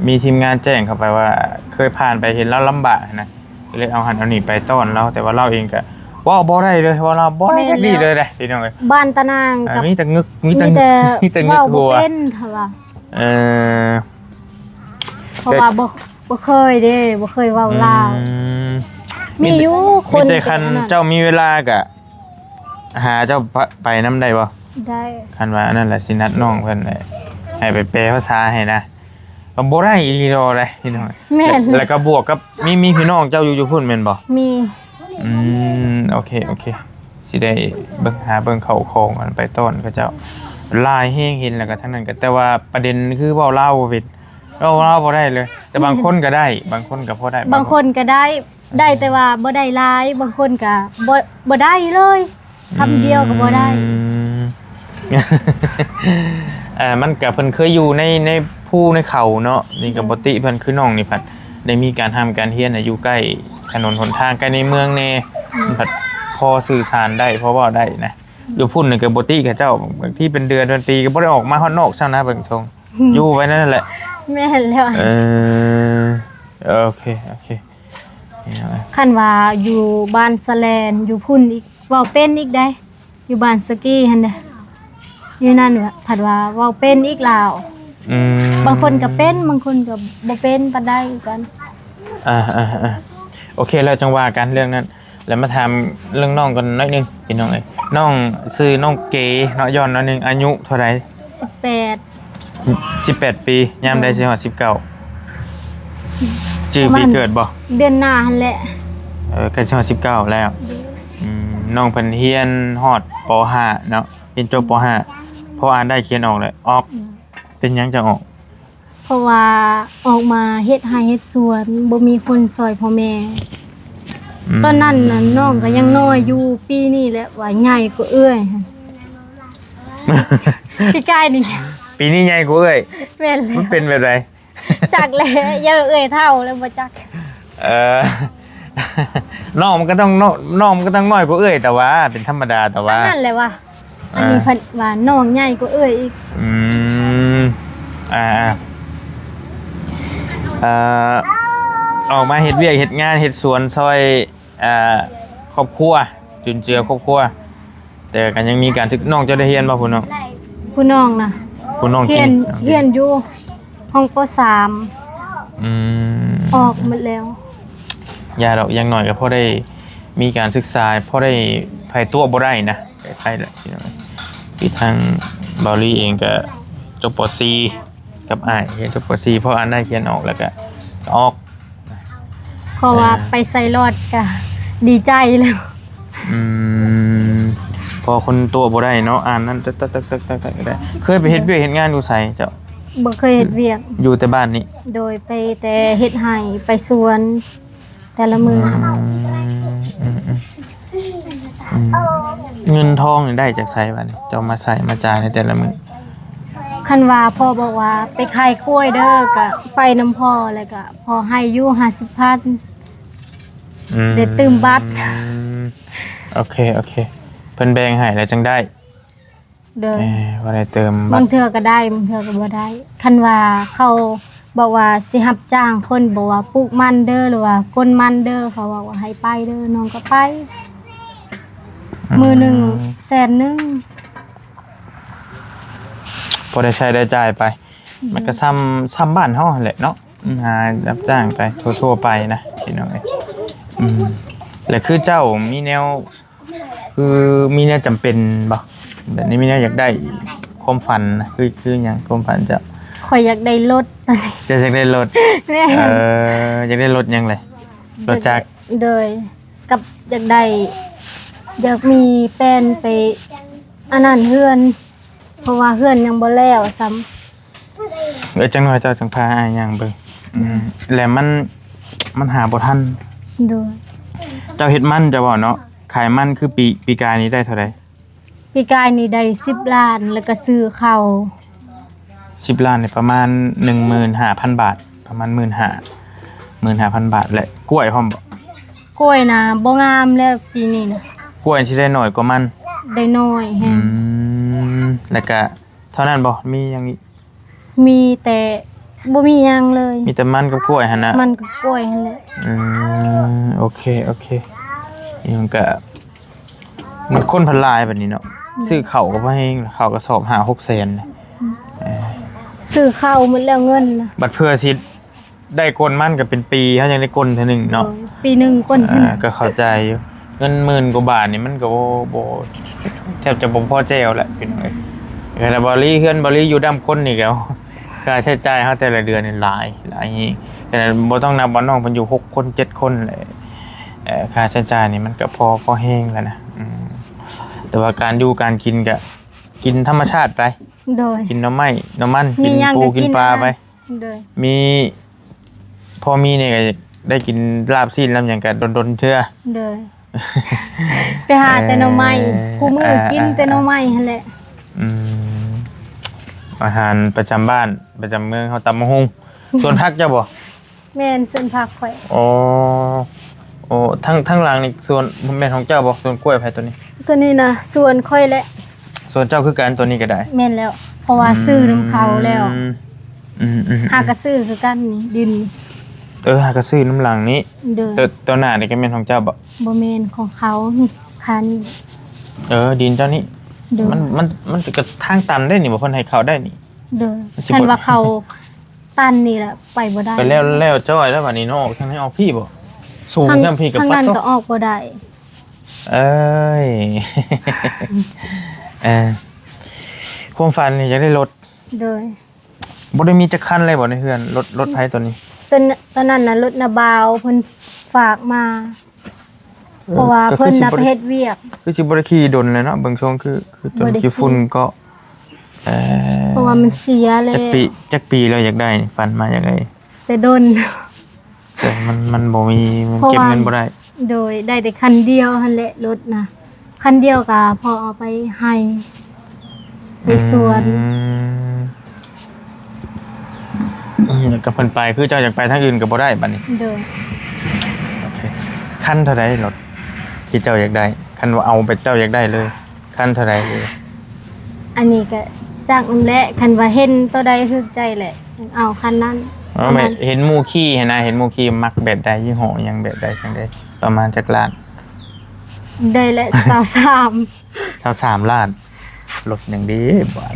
ມີທີມງານແຈ້ງເຂົ້າໄປວ່າເຄີຍຜ່ານໄປເຫັນລາວລຳບາກຫັ້ນນະ ກໍເລີຍເອົາຫັ້ນເອົານີ້ໄປຕ້ອນລາວ ແຕ່ວ່າລາວເອງກໍເວົ້າບໍ່ໄດ້ເລີຍ ເວົ້າລາວບໍ່ໄດ້ຈັກດີເລີຍເດ້ ພີ່ນ້ອງເອີຍ. ບ້ານຕານາງ ອ່າ ກັບ ມີແຕ່ງຶກ ມີແຕ່ ມີແຕ່ ເວົ້າບໍ່ເປັນ ເຂົາວ່າ. ເອີ ເພາະວ່າບໍ່ ບໍ່ເຄີຍເດ້ ບໍ່ເຄີຍເວົ້າລາວ. ອືມ ມີຢູ່ ມີແຕ່ ຄົນ ມີແຕ່ຄັນເຈົ້າມີເວລາກະ ຫາເຈົ້າໄປນຳໄດ້ບໍ່? ໄດ້. ຄັນວ່າອັນນັ້ນລະຊິນັດນ້ອງເພິ່ນ ໃຫ້ໄປແປພາສາໃຫ້ນະ ກໍບໍ່ໄດ້ອີ່ຫຼີດອກເດ້ພີ່ນ້ອງ. ແມ່ນ. ແລ້ວກໍບວກກັບ ມີ ມີພີ່ນ້ອງເຈົ້າຢູ່ ຢູ່ພຸ້ນແມ່ນບໍ່? ມີ. ອືມ ໂອເຄ ໂອເຄ ຊິໄດ້ເບິ່ງ ຫາເບິ່ງເຂົ້າຂອງ ອັນໄປຕ້ອນເຂົາເຈົ້າ. ຫຼາຍແຮງ ເຫັນແລ້ວກໍທັງນັ້ນກໍ ແຕ່ວ່າປະເດັນຄືເວົ້າລາວບໍ່ເປັນ ເວົ້າລາວບໍ່ໄດ້ເລີຍ. ແຕ່ບາງຄົນກໍໄດ້ ບາງຄົນກໍພໍໄດ້ ບາງຄົນກໍໄດ້ ໄດ້ແຕ່ວ່າບໍ່ໄດ້ຫຼາຍ ບາງຄົນກໍບໍ່ ບໍ່ໄດ້ເລີຍ ຄຳດຽວກໍບໍ່ໄດ້. ອືມ ເອີ ມັນກໍເພິ່ນເຄີຍຢູ່ໃນ ໃນພູໃນເຂົາເນາະ ນີ້ກໍບໍ່ຕິເພິ່ນ. ຄືນ້ອງນີ້ພັດໄດ້ມີການຮ່ຳການຮຽນ ຢູ່ໃກ້ຖະໜົນຫົນທາງ ໃກ້ໃນເມືອງແດ່ ມັນພັດພໍສື່ສານໄດ້ ພໍເວົ້າໄດ້ນະ. ຢູ່ພຸ້ນນີ້ກໍບໍ່ຕິເຂົາເຈົ້າ ບາງທີເປັນເດືອນເປັນປີກໍບໍ່ໄດ້ອອກມາຮອດນອກຊ້ຳນະ ເບິ່ງຊົງ ຢູ່ໄວ້ນັ້ນແຫຼະ. ແມ່ນແລ້ວ. ເອີ ໂອເຄ ໂອເຄ. ຄັນວ່າຢູ່ບ້ານສະແລນ ຢູ່ພຸ້ນອີກ ເວົ້າເປັນອີກໃດ ຢູ່ບ້ານສະກີຫັ້ນເດ້ ຢູ່ນັ້ນ ພັດວ່າເວົ້າເປັນອີກລາວ. ອືມ ບາງຄົນກໍເປັນ ບາງຄົນກໍບໍ່ເປັນປານໃດຄືກັນ. ອ່າໆໆ ໂອເຄ ແລ້ວຈັ່ງວ່າກັນເລື່ອງນັ້ນ. ແລ້ວມາຖາມເລື່ອງນ້ອງກ່ອນໜ້ອຍໜຶ່ງ ພີ່ນ້ອງເອີຍ. ນ້ອງຊື່ນ້ອງເກເນາະ ຍ້ອນໜ້ອຍໜຶ່ງ ອາຍຸເທົ່າໃດ? ສິບແປດ. ສິບແປດປີ ຍາມໃດຊິຮອດສິບເກົ້າ? ຈື່ປີເກີດບໍ່? ເດືອນໜ້າຫັ້ນແຫຼະ. ເອີ ໃກ້ຊິຮອດສິບເກົ້າແລ້ວ. ອືມ ນ້ອງເພິ່ນຮຽນຮອດ ປໍຫ້າ ເນາະ ຮຽນຈົບ ປໍຫ້າ ພໍອ່ານໄດ້ຂຽນອອກແລ້ວ ອອກ. ອືມ ເປັນຫຍັງຈັ່ງອອກ? ເພາະວ່າອອກມາເຮັດໄຮ່ເຮັດສວນ ບໍ່ມີຄົນຊ່ອຍພໍ່ແມ່. ອືມ ຕອນນັ້ນນະ ນ້ອງກໍຍັງນ້ອຍຢູ່ ປີນີ້ແຫຼະວ່າໃຫຍ່ກວ່າເອື້ອຍ. ປີກາຍນີ້ ປີນີ້ໃຫຍ່ກວ່າເອື້ອຍ. ແມ່ນແລ້ວ. ມັນເປັນແບບໃດ? ຈັກແຫຼະ ຢ່າເອື້ອຍເຖົ້າແລ້ວ ບໍ່ຈັກ. ເອີ ນ້ອງມັນກໍຕ້ອງ ນ້ອງ ນ້ອງມັນກໍຕ້ອງນ້ອຍກວ່າເອື້ອຍ ແຕ່ວ່າເປັນທຳມະດາ ແຕ່ວ່າ ນັ້ນແຫຼະວ່າ ອັນນີ້ ອ່າ ເພິ່ນວ່ານ້ອງໃຫຍ່ກວ່າເອື້ອຍອີກ. ອືມ ອ່າ ເອີ ອອກມາເຮັດວຽກເຮັດງານ ເຮັດສວນຊ່ອຍ ເອີ ຄອບຄົວ ຈຸນເຈືອຄອບຄົວ ແຕ່ກໍຍັງມີການສຶກ. ນ້ອງເຈົ້າໄດ້ຮຽນບໍ່ ຜູ້ນ້ອງ? ຜູ້ນ້ອງນະ ຜູ້ນ້ອງຮຽນ ຮຽນຢູ່ຫ້ອງ ປໍສາມ. ອືມ ອອກໝົດແລ້ວ. ຢ່າດອກ ຢ່າງໜ້ອຍກໍພໍໄດ້ມີການສຶກສາ ພໍໄດ້ ໃຜຕົວະບໍ່ໄດ້ນະ ໃກ້ໆແຫຼະ ພີ່ນ້ອງ. ຄືທາງເບົາລີເອງກໍຈົບ ປໍສີ່ ກັບອ້າຍ ຮຽນຈົບ ປໍສີ່ ພໍອ່ານໄດ້ຂຽນອອກແລ້ວກໍ ກໍອອກ. ເພາະວ່າ ເອີ ໄປໃສ່ລອດກະດີໃຈແລ້ວ. ອືມ ເພາະຄົນຕົວະບໍ່ໄດ້ເນາະ ອ່ານນັ້ນ ຕັກໆໆໆ ກໍໄດ້. ເຄີຍໄປເຮັດວຽກເຮັດງານຢູ່ໃສເຈົ້າ? ບໍ່ເຄີຍເຮັດວຽກ. ຢູ່ແຕ່ບ້ານນີ້? ໂດຍ ໄປແຕ່ເຮັດໄຮ່ ໄປສວນ ແຕ່ລະມື້. ອືມ ອືມ ເງິນທອງນີ້ໄດ້ຈາກໃສບາດນີ້ ເຈົ້າມາໃຊ້ມາຈ່າຍໃນແຕ່ລະມື້? ຄັນວ່າພໍ່ບອກວ່າໄປຂາຍກ້ວຍເດີ ກະໄປນຳພໍ່ ແລ້ວກະພໍ່ໃຫ້ຢູ່ຫ້າສິບພັນ. ອືມ ໄດ້ຕື່ມບັດ. ໂອເຄ ໂອເຄ ເພິ່ນແບ່ງໃຫ້ແລ້ວຈັ່ງໄດ້. ໂດຍ ເອີ ບໍ່ໄດ້ເຕີມບັດ. ບາງເທື່ອກໍໄດ້ ບາງເທື່ອກໍບໍ່ໄດ້. ຄັນວ່າເຂົາບອກວ່າຊິຮັບຈ້າງຄົນ ບອກວ່າປູກມັນເດີ ຫຼືວ່າກົນມັນເດີ ເຂົາບອກວ່າໃຫ້ໄປເດີ ນ້ອງກໍໄປ. ອືມ ມື້ໜຶ່ງແສນໜຶ່ງ ພໍໄດ້ໃຊ້ໄດ້ຈ່າຍໄປ. ອືມ ມັນກໍຊ່ຳ ຊ່ຳບ້ານເຮົາຫັ້ນແຫຼະເນາະ ຫາຮັບຈ້າງໄປທົ່ວໆໄປນະ ພີ່ນ້ອງເອີຍ. ອືມ ແລ້ວຄືເຈົ້າມີແນວ ຄືມີແນວຈຳເປັນບໍ່? ແບບນີ້ມີແນວຢາກໄດ້ ຄວາມຝັນນະ ຄື ຄືຫຍັງຄວາມຝັນເຈົ້າ? ຂ້ອຍຢາກໄດ້ລົດຕອນນີ້. ເຈົ້າຢາກໄດ້ລົດ? ແມ່ນ. ເອີ ຢາກໄດ້ລົດຫຍັງເລີຍ? ລົດຈັກ? ໂດຍ ກັບຢາກໄດ້ ຢາກມີແປນໄປອັນນັ້ນເຮືອນ ເພາະວ່າເຮືອນຍັງບໍ່ແລ້ວຊ້ຳ. ເອີ ຈັກໜ້ອຍເຈົ້າຈັ່ງພາອ້າຍຍ່າງເບິ່ງ. ອືມ ແລ້ວມັນ ມັນຫາບໍ່ທັນ. ໂດຍ ເຈົ້າເຮັດມັນ ເຈົ້າເວົ້າເນາະ ຂາຍມັນ ຄືປີ ປີກາຍນີ້ໄດ້ເທົ່າໃດ? ປີກາຍນີ້ໄດ້ສິບລ້ານ ແລ້ວກໍຊື້ເຂົ້າ. ສິບລ້ານນີ້ປະມານໜຶ່ງໝື່ນຫ້າພັນບາດ ປະມານໝື່ນຫ້າ ໝື່ນຫ້າພັນບາດ. ແລະ ກ້ວຍພ້ອມບໍ່? ກ້ວຍນະບໍ່ງາມແລ້ວປີນີ້ນະ. ກ້ວຍຊິໄດ້ໜ້ອຍກວ່າມັນ? ໄດ້ໜ້ອຍແຮງ. ອືມ ແລ້ວກະເທົ່ານັ້ນບໍ່? ມີຫຍັງອີກ? ມີແຕ່ ບໍ່ມີຫຍັງເລີຍ. ມີແຕ່ມັນກັບກ້ວຍຫັ້ນນະ? ມັນກັບກ້ວຍຫັ້ນແຫຼະ. ອືມ ໂອເຄ ໂອເຄ. ອີຫຍັງກະ ມັນຄົນພັນຫຼາຍບາດນີ້ເນາະ. ອືມ ຊື້ເຂົ້າກໍບໍ່ແຮງ ເຂົ້າກະສອບຫ້າຫົກແສນ. ອືມ ເອີ ຊື້ເຂົ້າໝົດແລ້ວເງິນນະ. ບັດເພື່ອຊິ ໄດ້ກົນມັນກໍເປັນປີ ເຮົາຍັງໄດ້ກົນເທື່ອໜຶ່ງເນາະ. ໂດຍ ປີໜຶ່ງກົນເທື່ອໜຶ່ງ. ເອີ ກໍເຂົ້າໃຈຢູ່ ເງິນໝື່ນກວ່າບາດນີ້ມັນກໍບໍ່ ບໍ່ ແທບຈະບໍ່ພໍແຈ່ວແຫຼະພີ່ນ້ອງເອີຍ. ແຕ່ບາລີ ເຮືອນບາລີຢູ່ນຳຄົນນີ້ກໍ ຄ່າໃຊ້ຈ່າຍເຮົາແຕ່ລະເດືອນນີ້ຫຼາຍ ຫຼາຍແຮງ. ຂະໜາດບໍ່ຕ້ອງນັບວ່ານ້ອງເພິ່ນຢູ່ຫົກຄົນເຈັດຄົນແຫຼະ ເອີ ຄ່າໃຊ້ຈ່າຍນີ້ມັນກໍພໍ ພໍແຮງແລ້ວນະ. ອືມ ແຕ່ວ່າການຢູ່ການກິນກໍ ກິນທຳມະຊາດໄປ ໂດຍ ກິນໜໍ່ໄມ້ໜໍ່ມັນ ມີ ກິນ ຫຍັງ ປູ ກໍ ກິນ ກິນປາ ອັນນັ້ນ ໄປ ໂດຍ ມີ ພໍມີນີ້ກໍໄດ້ກິນລາບຊີ້ນລາບຫຍັງກໍດົນໆເທື່ອ ໂດຍ ໄປຫາແຕ່ໜໍ່ໄມ້ ເອີ ຄູ່ມື້ ເອີ ກິນແຕ່ໜໍ່ໄມ້ ເອີ ຫັ້ນແຫຼະ ອືມ ອາຫານປະຈຳບ້ານປະຈຳເມືອງເຮົາ ຕຳບັກຫຸ່ງ ສວນຜັກເຈົ້າບໍ່? ແມ່ນ ສວນຜັກຂ້ອຍ ອໍ ໂອ້ ທາງ ທາງຫຼັງນີ້ສວນ ແມ່ນຂອງເຈົ້າບໍ່? ສວນກ້ວຍໃຜຕົວນີ້? ຕົວນີ້ນະ ສວນຂ້ອຍແຫຼະ ສວນເຈົ້າຄືກັນ ຕົວນີ້ກໍໄດ້ ແມ່ນແລ້ວ ເພາະວ່າ ອືມ ຊື້ນຳເຂົາແລ້ວ ອືມໆໆ ຫາກໍຊື້ຄືກັນນີ້ ດິນ ເອີ ຫາກໍຊື້ນຳຫຼັງນີ້ ໂດຍ ຕົວ ຕົວໜ້ານີ້ກໍແມ່ນຂອງເຈົ້າບໍ່? ບໍ່ແມ່ນ ຂອງເຂົານີ້ ຄານີ້ ເອີ ດິນເຈົ້ານີ້ ໂດຍ ມັນ ມັນ ມັນກໍທາງຕັນໄດ໋ນີ້ ບໍ່ ເພິ່ນໃຫ້ເຂົ້າໄດ້ນີ້ ໂດຍ ມັນຊິ ຄັນວ່າເຂົາຕັນນີ້ລະໄປບໍ່ໄດ້ ກໍແລ້ວ ແລ້ວຈ້ອຍແລ້ວບັດນີ້ເນາະ ທາງໃນອອກພີ້ບໍ່? ສູງ ທາງ ທາງນັ້ນກໍອອກບໍ່ໄດ້ ເອີຍ ເອີ ຄວາມຝັນນີ້ຢາກໄດ້ລົດ ໂດຍ ບໍ່ໄດ້ມີຈັກຄັນເລີຍບໍ່ໃນເຮືອນ? ລົດ ລົດໃຜຕົວນີ້? ຕົວ ຕົວນັ້ນນະ ລົດນ້າບ່າວເພິ່ນຝາກມາ ເອີ ເພາະວ່າເພິ່ນນະໄປເຮັດວຽກ ຄືຊິບໍ່ໄດ້ຂີ່ດົນແລ້ວເນາະ ເບິ່ງຊົງຄື ຄືຕົວຂີ້ຝຸ່ນເກາະ ເອີ ເພາະວ່າມັນເສຍແລ້ວ ຈັກປີ ຈັກປີແລ້ວຢາກໄດ້ ຝັນມາຢາກໄດ້ ແຕ່ດົນ ແຕ່ມັນ ມັນບໍ່ມີ ມັນເກັບເງິນບໍ່ໄດ້ ໂດຍ ໄດ້ແຕ່ຄັນດຽວຫັ້ນແຫຼະລົດນະ ຄັນດຽວກໍພໍເອົາໄປໄຮ່ ໄປສວນ ອືມ ອືມ ກໍເພິ່ນໄປ ຄືເຈົ້າຢາກໄປທາງອື່ນກໍບໍ່ໄດ້ບັດນີ້ ໂດຍ ໂອເຄ ຄັນເທົ່າໃດລົດທີ່ເຈົ້າຢາກໄດ້? ຄັນວ່າເອົາແບບເຈົ້າຢາກໄດ້ເລີຍ ຄັນເທົ່າໃດເລີຍ? ອັນນີ້ກໍຈັກນຳແຫຼະ ຄັນວ່າເຫັນໂຕໃດຖືກໃຈແຫຼະ ເອົາຄັນນັ້ນ ເອີ ປະມານ ເຫັນໝູ່ຂີ່ຫັ້ນນະ ເຫັນໝູ່ຂີ່ມັກແບບໃດ ຍີ່ຫໍ້ຫຍັງແບບໃດ ຈັ່ງໃດ ປະມານຈັກລ້ານ? ໄດ້ແຫຼະ ຊາວສາມ ຊາວສາມລ້ານ ລົດຫຍັງເດບາດ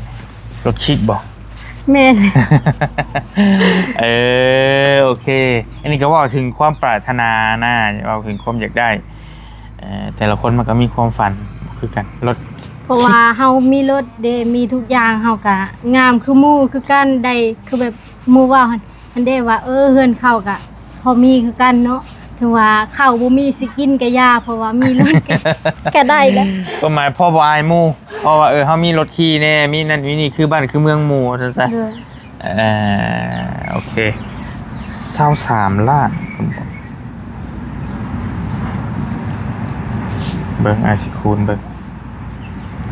ລົດຄິກບໍ່? ແມ່ນ ເອີ ໂອເຄ ອັນນີ້ກໍເວົ້າເຖິງຄວາມປາດຖະໜານະ ເວົ້າເຖິງຄວາມຢາກໄດ້ ເອີ ແຕ່ລະຄົນມັນກໍມີຄວາມຝັນບໍ່ຄືກັນ ລົດ ເພາະວ່າເຮົາມີລົດເດ ມີທຸກຢ່າງ ເຮົາກໍງາມຄືໝູ່ຄືກັນ ໄດ້ຄືແບບໝູ່ເວົ້າຫັ້ນ ຫັ້ນເດ້ວ່າ ເອີ ເຮືອນເຂົາກະພໍມີຄືກັນເນາະ ເຖິງວ່າເຂົ້າບໍ່ມີຊິກິນກະຢ່າ ເພາະວ່າມີລົດກະ ກະໄດ້ແລ້ວ ຄວາມໝາຍພໍບໍ່ອາຍໝູ່ ເພາະວ່າ ເອີ ເຮົາມີລົດຂີ່ແດ່ ມີນັ້ນມີນີ້ ຄືບ້ານຄືເມືອງໝູ່ ວ່າຊັ້ນຊະ ໂດຍ ເອີ ໂອເຄ ຊາວສາມລ້ານ ເບິ່ງ ອ້າຍຊິຄູນເບິ່ງ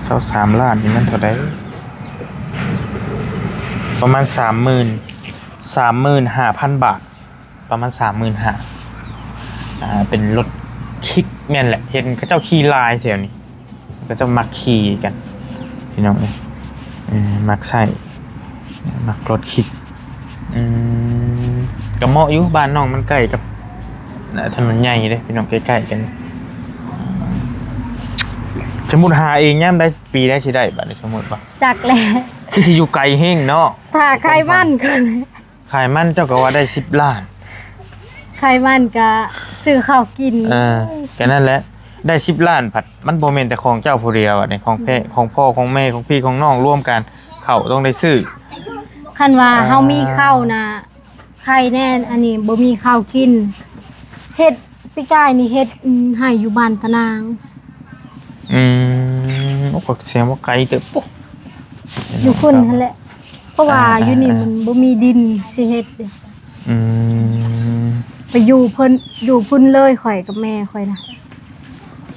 ຊາວສາມລ້ານນີ້ມັນເທົ່າໃດ? ປະມານສາມໝື່ນ ສາມໝື່ນຫ້າພັນບາດ ປະມານສາມໝື່ນຫ້າ ອ່າ ເປັນລົດຄິກ ແມ່ນແຫຼະ ເຫັນເຂົາເຈົ້າຂີ່ຫຼາຍແຖວນີ້ ເຂົາເຈົ້າມັກຂີ່ກັນ ພີ່ນ້ອງເອີຍ ເອີ ມັກໃຊ້ ມັກລົດຄິກ ອືມ ກໍເໝາະຢູ່ ບ້ານນ້ອງມັນໃກ້ກັບ ອ່າ ຖະໜົນໃຫຍ່ເດ້ ພີ່ນ້ອງ ໃກ້ໆກັນ ສົມມຸດຫາເອງຍາມໃດ ປີໃດຊິໄດ້ ບາດນີ້ ສົມມຸດວ່າ ຈັກແຫຼະ ຄືຊິຢູ່ໄກແຮງເນາະ ຖ້າຂາຍມັນກ່ອນ ຂາຍມັນເຈົ້າກໍວ່າໄດ້ສິບລ້ານ ຂາຍມັນກໍຊື້ເຂົ້າກິນ ເອີ ກໍນັ້ນແຫຼະ ໄດ້ສິບລ້ານ ພັດມັນບໍ່ແມ່ນແຕ່ຂອງເຈົ້າຜູ້ດຽວ ອັນນີ້ຂອງແພ ອືມ ຂອງພໍ່ຂອງແມ່ ຂອງພີ່ຂອງນ້ອງລວມກັນ ເຂົ້າຕ້ອງໄດ້ຊື້ ຄັນວ່າ ອ່າ ເຮົາມີເຂົ້ານະ ໄຄແນ່ ອັນນີ້ບໍ່ມີເຂົ້າກິນ ເຮັດ ປີກາຍນີ້ເຮັດ ອືມ ໄຮ່ຢູ່ບ້ານຕານາງ ອືມ ໂອ້ ກໍສະແດງວ່າໄກເຕີບ ຢູ່ພຸ້ນຫັ້ນແຫຼະ ເພາະວ່າ ອ່າ ຢູ່ນີ້ ອ່າ ມັນບໍ່ມີດິນຊິເຮັດເດ້ ອືມ ໄປຢູ່ເພິ່ນ ຢູ່ພຸ້ນເລີຍ ຂ້ອຍກັບແມ່ຂ້ອຍນະ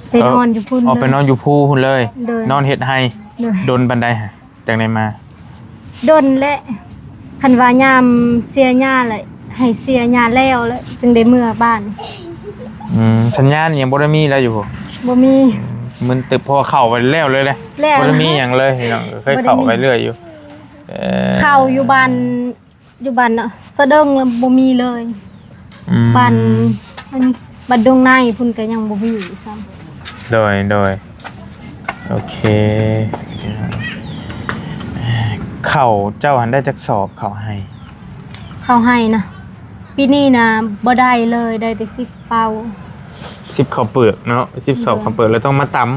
ໄປນອນຢູ່ພຸ້ນ ເອີ ເລີຍ ໄປນອນຢູ່ພູພຸ້ນເລີຍ ໂດຍ ນອນເຮັດໄຮ່ ໂດຍ ດົນປານໃດຫະ? ຈັ່ງໄດ້ມາ ດົນແຫຼະ ຄັນວ່າຍາມເສຍຫຍ້າແຫຼະ ໃຫ້ເສຍຫຍ້າແລ້ວແຫຼະ ຈຶ່ງໄດ້ເມືອບ້ານ ອືມ ສັນຍານີ້ຍັງບໍ່ໄດ້ມີແລ້ວຢູ່ບໍ່? ບໍ່ມີ ອືມ ມຶນຕຶບ ເພາະວ່າເຂົ້າໄປແລ້ວເລີຍເດ້ ແລ້ວ ບໍ່ໄດ້ມີຫຍັງເລີຍພີ່ນ້ອງ ເຄີຍເຂົ້າໄປເລື້ອຍຢູ່ ເອີ ເຂົ້າຢູ່ບ້ານ ຢູ່ບ້ານສະເດິງລະບໍ່ມີເລີຍ ອືມ ບ້ານ ອັນ ບ້ານດົງໃນພຸ້ນກໍຍັງບໍ່ມີຊ້ຳ ໂດຍ ໂດຍ ໂອເຄ ເຂົ້າເຈົ້າຫັ້ນໄດ້ຈັກສອບ ເຂົ້າໄຮ່? ເຂົ້າໄຮ່ນະ ປີນີ້ນະບໍ່ໄດ້ເລີຍ ໄດ້ແຕ່ສິບເປົາ ສິບເຂົ້າເປືອກເນາະ ສິບສອບ ໂດຍ ເຂົ້າເປືອກ ແລ້ວຕ້ອງມາຕຳ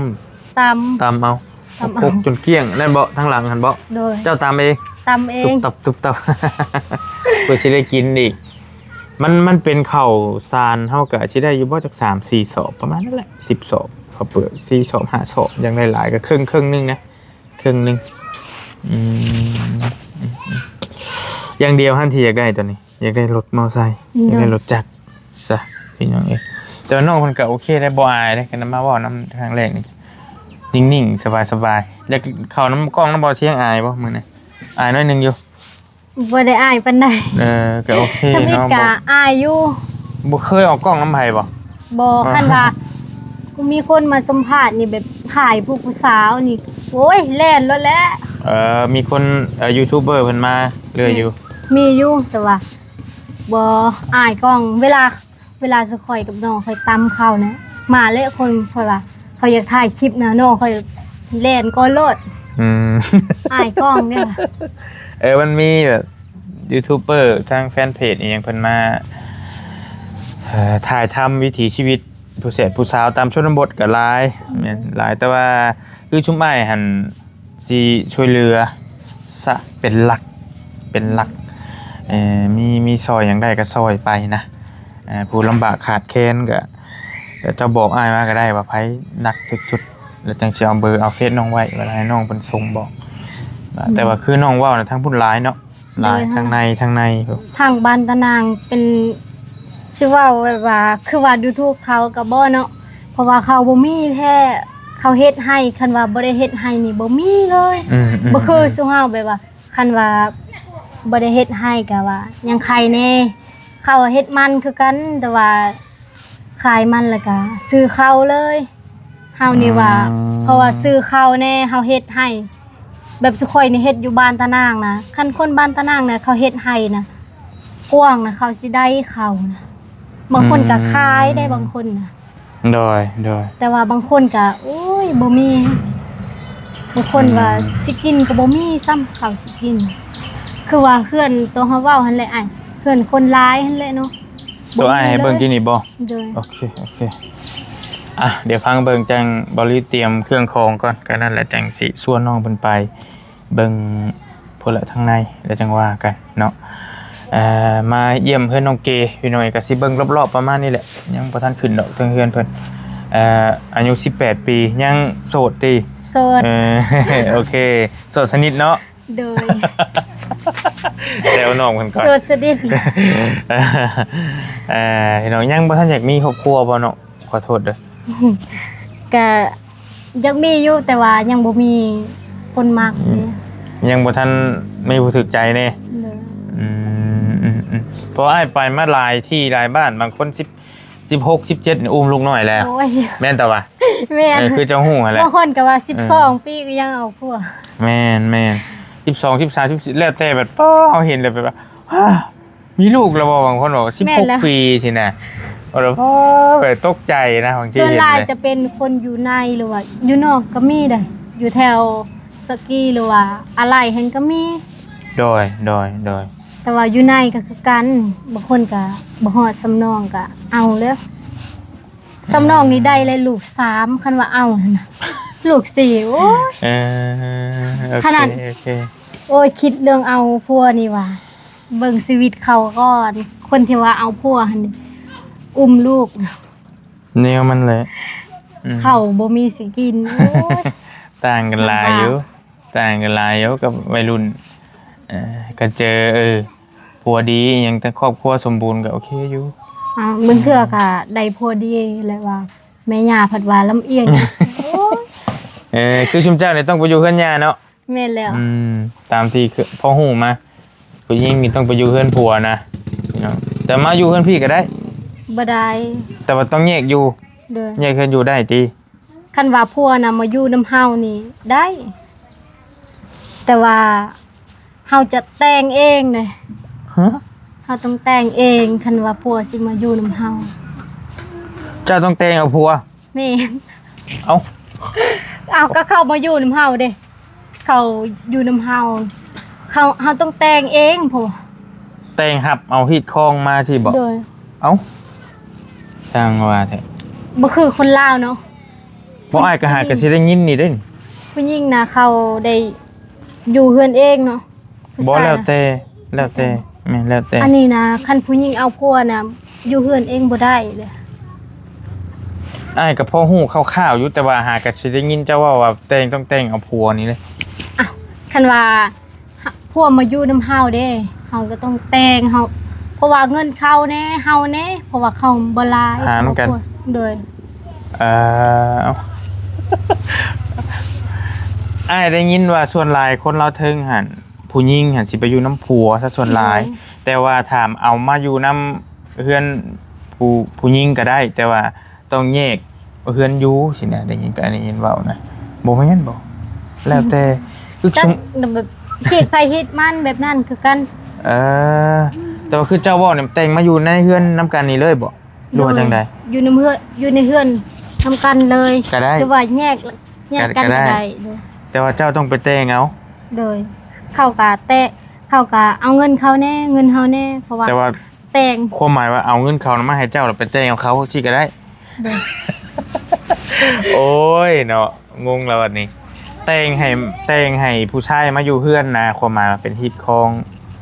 ຕຳ ຕຳເອົາ ຕຳເອົາ ປົກຈົນກ້ຽງ ນັ້ນເບາະ ທາງຫຼັງຫັ້ນເບາະ ໂດຍ ເຈົ້າຕຳເອງ? ຕຳເອງ ຕຸບຕັບ ຕຸບຕັບ ເພື່ອຊິໄດ້ກິນອີກ ມັນ ມັນເປັນເຂົ້າສານ ເຮົາກະຊິໄດ້ຢູ່ບໍ່ຈັກສາມສີ່ສອບ ປະມານນັ້ນແຫຼະ ສິບສອບ ເຂົ້າເປືອກ ສີ່ສອບ ຫ້າສອບ ຢ່າງຫຼາຍໆ ກະເຄິ່ງ ເຄິ່ງໜຶ່ງນະ ເຄິ່ງໜຶ່ງ ອືມ ຢ່າງດຽວຫັ້ນທີ່ຢາກໄດ້ຕອນນີ້ ຢາກໄດ້ລົດມໍໄຊ ໂດຍ ຢາກໄດ້ລົດຈັກຊະ ພີ່ນ້ອງເອີຍ. ແຕ່ວ່ານ້ອງເພິ່ນກໍໂອເຄໄດ໋ ບໍ່ອາຍເດ້ ຄັນມາເວົ້ານຳຄັ້ງແລກນີ້ ນິ່ງໆ ສະບາຍໆ. ຢາກເຂົ້ານຳກ້ອງນຳບໍ່ຊຽງ ອາຍບໍ່ມື້ນີ້? ອາຍໜ້ອຍໜຶ່ງຢູ່. ບໍ່ໄດ້ອາຍປານໃດ. ເອີ ກໍໂອເຄເນາະ. ທຳອິດກໍອາຍຢູ່. ບໍ່ເຄີຍອອກກ້ອງນຳໃຜບໍ່? ບໍ່. ຄັນວ່າມີຄົນມາສຳພາດນີ້ ແບບຖ່າຍພວກຜູ້ສາວນີ້ ໂອ້ຍ ແລ່ນໂລດແຫຼະ. ເອີ ມີຄົນ ເອີ ຢູທູບເບີເພິ່ນມາເລື້ອຍຢູ່. ມີຢູ່ ແຕ່ວ່າບໍ່ອາຍກ້ອງ. ເວລາ ເວລາສຸຂ້ອຍກັບນ້ອງຂ້ອຍຕຳເຂົ້ານະ ມາແຫຼະຄົນ ເພາະວ່າເຂົາຢາກຖ່າຍຄລິບນະ ນ້ອງຂ້ອຍແລ່ນກ່ອນໂລດ. ອືມ ອາຍກ້ອງເດ້. ເອີ ມັນມີແບບຢູທູບເບີທາງແຟນເພຈອີ່ຫຍັງ ເພິ່ນມາ ເອີ ຖ່າຍທຳວິຖີຊີວິດຜູ້ແສບຜູ້ສາວຕາມຊົນນະບົດກໍຫຼາຍ. ອືມ ແມ່ນຫຼາຍ ແຕ່ວ່າຄືຊຸມອ້າຍຫັ້ນ ຊິຊ່ວຍເຫຼືອຊະເປັນຫຼັກ ເປັນຫຼັກ. ເອີ ມີ ມີຊ່ອຍຫຍັງໄດ້ກໍຊ່ອຍໄປນະ. ເອີ ຜູ້ລຳບາກຂາດແຄນກໍ ເຈົ້າບອກອ້າຍມາກໍໄດ້ວ່າໃຜໜັກທີ່ສຸດ ແລ້ວຈັ່ງຊິເອົາເບີເອົາເຟສນ້ອງໄວ້ ເວລາໃຫ້ນ້ອງເພິ່ນສົ່ງບອກ. ອືມ ແຕ່ວ່າຄືນ້ອງເວົ້ານະ ທາງພຸ້ນຫຼາຍເນາະ. ຫຼາຍ ໂດຍ ທາງໃນ ທາງໃນພຸ້ນ. ທາງບ້ານຕານາງເປັນ ຊິເວົ້າແບບວ່າ ຄືວ່າດູຖືກເຂົາກໍບໍ່ເນາະ ເພາະວ່າເຂົາບໍ່ມີແທ້ ເຂົາເຮັດໃຫ້ ຄັນວ່າບໍ່ໄດ້ເຮັດໃຫ້ນີ້ບໍ່ມີເລີຍ. ອືມ ອືມ ບໍ່ຄື ອືມ ຊຸມເຮົາ ແບບວ່າ ຄັນວ່າບໍ່ໄດ້ເຮັດໃຫ້ກໍວ່າຍັງໄຄແດ່. ເຂົາເຮັດມັນຄືກັນ ແຕ່ວ່າຂາຍມັນແລ້ວກໍຊື້ເຂົ້າເລີຍ. ເຮົານີ້ວ່າ ອືມ ເພາະວ່າຊື້ເຂົ້າແດ່ ເຮົາເຮັດໃຫ້ ແບບຊຸຂ້ອຍນີ້ເຮັດຢູ່ບ້ານຕານາງນະ ຄັນຄົນບ້ານຕານາງນະ ເຂົາເຮັດໃຫ້ນະ ກວ້າງນະ ເຂົາຊິໄດ້ເຂົ້ານະ. ບາງຄົນກໍ ອືມ ຂາຍໄດ້ ບາງຄົນນະ. ໂດຍ ໂດຍ ແຕ່ວ່າບາງຄົນກໍ ໂອ້ຍ ບໍ່ມີ ບາງຄົນວ່າ ອືມ ຊິກິນກໍບໍ່ມີຊ້ຳເຂົ້າຊິກິນ. ຄືວ່າເຮືອນໂຕເຮົາເວົ້າຫັ້ນແຫຼະອ້າຍ ເຮືອນຄົນຫຼາຍຫັ້ນແຫຼະເນາະ. ໂຕອ້າຍໃຫ້ເບິ່ງ ບໍ່ມີເລີຍ ກິນນີ້ບໍ່? ໂດຍ ໂອເຄ ໂອເຄ. ອ່ະ ດຽວຟັງເບິ່ງ ຈັ່ງເບົາລີຕຽມເຄື່ອງຂອງກ່ອນ ກໍນັ້ນແຫຼະ ຈັ່ງຊິຊວນນ້ອງເພິ່ນໄປເບິ່ງພຸ້ນລະທາງໃນ ແລ້ວຈັ່ງວ່າກັນເນາະ. ເອີ ມາຢ້ຽມເຮືອນນ້ອງເກ ພີ່ນ້ອງເອີຍ ກໍຊິເບິ່ງລອບໆປະມານນີ້ແຫຼະ ຍັງບໍ່ທັນຂຶ້ນດອກເທິງເຮືອນເພິ່ນ. ເອີ ອາຍຸສິບແປດປີ ຍັງໂສດຕິ? ໂສດ. ເອີ ໂອເຄ ໂສດສະໜິດເນາະ. ໂດຍ ແຊວນ້ອງເພິ່ນກ່ອນ ໂສດສະໜິດ. ເອີ ພີ່ນ້ອງ ຍັງບໍ່ທັນຢາກມີຄອບຄົວບໍ່ເນາະ? ຂໍໂທດເດີ ກະຢາກມີຢູ່ ແຕ່ວ່າຍັງບໍ່ມີຄົນມັກເດ້. ອືມ ຍັງບໍ່ທັນມີຜູ້ຖືກໃຈແດ່. ໂດຍ ອືມ ອືມ ອືມ ເພາະອ້າຍໄປມາຫຼາຍທີ່ຫຼາຍບ້ານ ບາງຄົນສິບ ສິບຫົກ ສິບເຈັດ ນີ້ ອຸ້ມລູກນ້ອຍແລ້ວ. ໂອ້ຍ ແມ່ນຕະວະ? ແມ່ນ ເອີ ຄືເຈົ້າຮູ້ຫັ້ນແຫຼະ. ບາງຄົນກໍວ່າ ເອີ ສິບສອງປີກໍຍັງເອົາຜົວ. ແມ່ນ ແມ່ນ ສິບສອງ ສິບສາມ ສິບສີ່ ແລ້ວແຕ່ແບບ ປ້າ ເຮົາເຫັນແລ້ວແບບວ່າ ຮາ ມີລູກແລ້ວບໍ່? ບາງຄົນບອກ ແມ່ນແລ້ວ ສິບຫົກປີຊີ້ນະ ໂອ້ ແບບຕົກໃຈນະ. ບາງທີ ສ່ວນຫຼາຍ ເຫັນເລີຍ ຈະເປັນຄົນຢູ່ໃນ ຫຼືວ່າຢູ່ນອກກໍມີເດ້ ຢູ່ແຖວສະກີ ຫຼືວ່າອາໄລຫັ້ນກໍມີ. ໂດຍ ໂດຍ ໂດຍ. ແຕ່ວ່າຢູ່ໃນກໍຄືກັນ ບາງຄົນກໍບໍ່ຮອດສ່ຳນ້ອງກໍເອົາແລ້ວ. ສ່ຳນ້ອງນີ້ໄດ້ແລ້ວລູກສາມ ຄັນວ່າເອົາຫັ້ນນະ ລູກສີ່ ໂອ້ຍ. ເອີ ໂອເຄ ຂະໜາດ ໂອເຄ ໂອ້ຍ ຄິດເລື່ອງເອົາຜົວນີ້ວ່າ ເບິ່ງຊີວິດເຂົາກ່ອນ ຄົນທີ່ວ່າເອົາຜົວຫັ້ນນີ້ ອຸ້ມລູກ ແນວມັນແຫຼະ. ອືມ ເຂົ້າບໍ່ມີຊິກິນ ໂອ້ຍ ຕ່າງກັນຫຼາຍຢູ່ ລຳບາກ ຕ່າງກັນຫຼາຍຢູ່ກັບໄວລຸ້ນ. ເອີ ຄັນເຈີ ເອີ ຜົວດີອີ່ຫຍັງ ແຕ່ຄອບຄົວສົມບູນກໍໂອເຄຢູ່. ອ່າ ບາງເທື່ອ ອືມ ກໍໄດ້ຜົວດີແຫຼະວ່າ ແມ່ຍ່າພັດວ່າລຳອຽງ. ໂອ້ຍ ເອີ ຄືຊຸມເຈົ້ານີ້ຕ້ອງໄປຢູ່ເຮືອນຍ່າເນາະ. ແມ່ນແລ້ວ ອືມ ຕາມທີ່ພໍຮູ້ມາ ຜູ້ຍິງນີ້ຕ້ອງໄປຢູ່ເຮືອນຜົວນະ ພີ່ນ້ອງ ແຕ່ມາຢູ່ເຮືອນພີ່ກໍໄດ້. ບໍ່ໄດ້ ແຕ່ວ່າຕ້ອງແຍກຢູ່. ໂດຍ ແຍກເຮືອນຢູ່ໄດ້ຕິ? ຄັນວ່າຜົວນະມາຢູ່ນຳເຮົານີ້ໄດ້ ແຕ່ວ່າເຮົາຈະແຕ່ງເອງເດ້. ຮະ? ເຮົາຕ້ອງແຕ່ງເອງ ຄັນວ່າຜົວຊິມາຢູ່ນຳເຮົາ. ເຈົ້າຕ້ອງແຕ່ງເອົາຜົວ? ແມ່ນ. ເອົ້າ ເອົາ ກໍເຂົາມາຢູ່ນຳເຮົາເດ້ ເຂົາຢູ່ນຳເຮົາ ເຂົາ ເຮົາຕ້ອງແຕ່ງເອງພຸ້ນ. ແຕ່ງຮັບເອົາຮີດຄອງມາຊີ້ບໍ? ໂດຍ. ເອົ້າ ຊ່າງວ່າແທ້ ບໍ່ຄືຄົນລາວເນາະ. ບໍ່ ອ້າຍກໍຫາກໍຊິໄດ້ຍິນນີ້ເດ້ ຜູ້ຍິງນະ ເຂົາໄດ້ຢູ່ເຮືອນເອງເນາະ. ບໍ່ ຜູ້ຊາຍນະ ແລ້ວແຕ່ ແລ້ວແຕ່ ແມ່ນ ແລ້ວແຕ່. ອັນນີ້ນະ ຄັນຜູ້ຍິງເອົາຜົວນະ ຢູ່ເຮືອນເອງບໍ່ໄດ້ເດ້. ອ້າຍກໍພໍຮູ້ຄ່າວໆຢູ່ ແຕ່ວ່າຫາກໍຊິໄດ້ຍິນເຈົ້າເວົ້າວ່າແຕ່ງ ຕ້ອງແຕ່ງເອົາຜົວນີ້ເດ້. ອ້າວ ຄັນວ່າ ພວກມາຢູ່ນຳເຮົາເດ້ ເຮົາກໍຕ້ອງແຕ່ງ ເຮົາ ເພາະວ່າເງິນເຂົາແດ່ ເຮົາແດ່ ເພາະວ່າເຂົາບໍ່ຫຼາຍ ຫານຳກັນ ໂດຍ ເອີ ອ້າຍໄດ້ຍິນວ່າສ່ວນຫຼາຍຄົນລາວເທິງຫັ້ນ ຜູ້ຍິງຫັ້ນຊິໄປຢູ່ນຳຜົວຊະສ່ວນຫຼາຍ ໂດຍ ແຕ່ວ່າຖ້າເອົາມາຢູ່ນຳເຮືອນຜູ້ ຜູ້ຍິງກໍໄດ້ ແຕ່ວ່າ ຕ້ອງແຍກເຮືອນຢູ່ຊີ້ນະ ໄດ້ຍິນ ໄດ້ຍິນເວົ້ານະ ບໍ່ແມ່ນບໍ? ແລ້ວແຕ່ ຄື ຈັກ ແບບ ຮີດໃຜຮີດມັນແບບນັ້ນຄືກັນ ເອີ ແຕ່ວ່າຄືເຈົ້າເວົ້ານີ້ ແຕ່ງມາຢູ່ໃນເຮືອນນຳກັນນີ້ເລີຍບໍ ຫຼືວ່າ ໂດຍ ຈັ່ງໃດ? ຢູ່ນຳເຮືອນ ຢູ່ໃນເຮືອນນຳກັນເລີຍ ກໍໄດ້ ຫຼືວ່າແຍກ ແຍກກັນກໍໄດ້ ກໍໄດ້ ໂດຍ ແຕ່ວ່າເຈົ້າຕ້ອງໄປແຕ່ງເອົາ ໂດຍ ເຂົາກໍແຕ່ ເຂົາກໍເອົາເງິນເຂົາແດ່ ເງິນເຮົາແດ່ ເພາະວ່າ ແຕ່ວ່າ ແຕ່ງ ຄວາມໝາຍວ່າເອົາເງິນເຂົານະມາໃຫ້ເຈົ້າ ແລ້ວໄປແຕ່ງເອົາເຂົາຊີ້ກໍໄດ້ ໂດຍ ໂອ້ຍເນາະ ງົງແລ້ວບັດນີ້ ແຕ່ງໃຫ້ ແຕ່ງໃຫ້ຜູ້ຊາຍມາຢູ່ເຮືອນນະ ຄວາມໝາຍວ່າເປັນຮີດຄອງ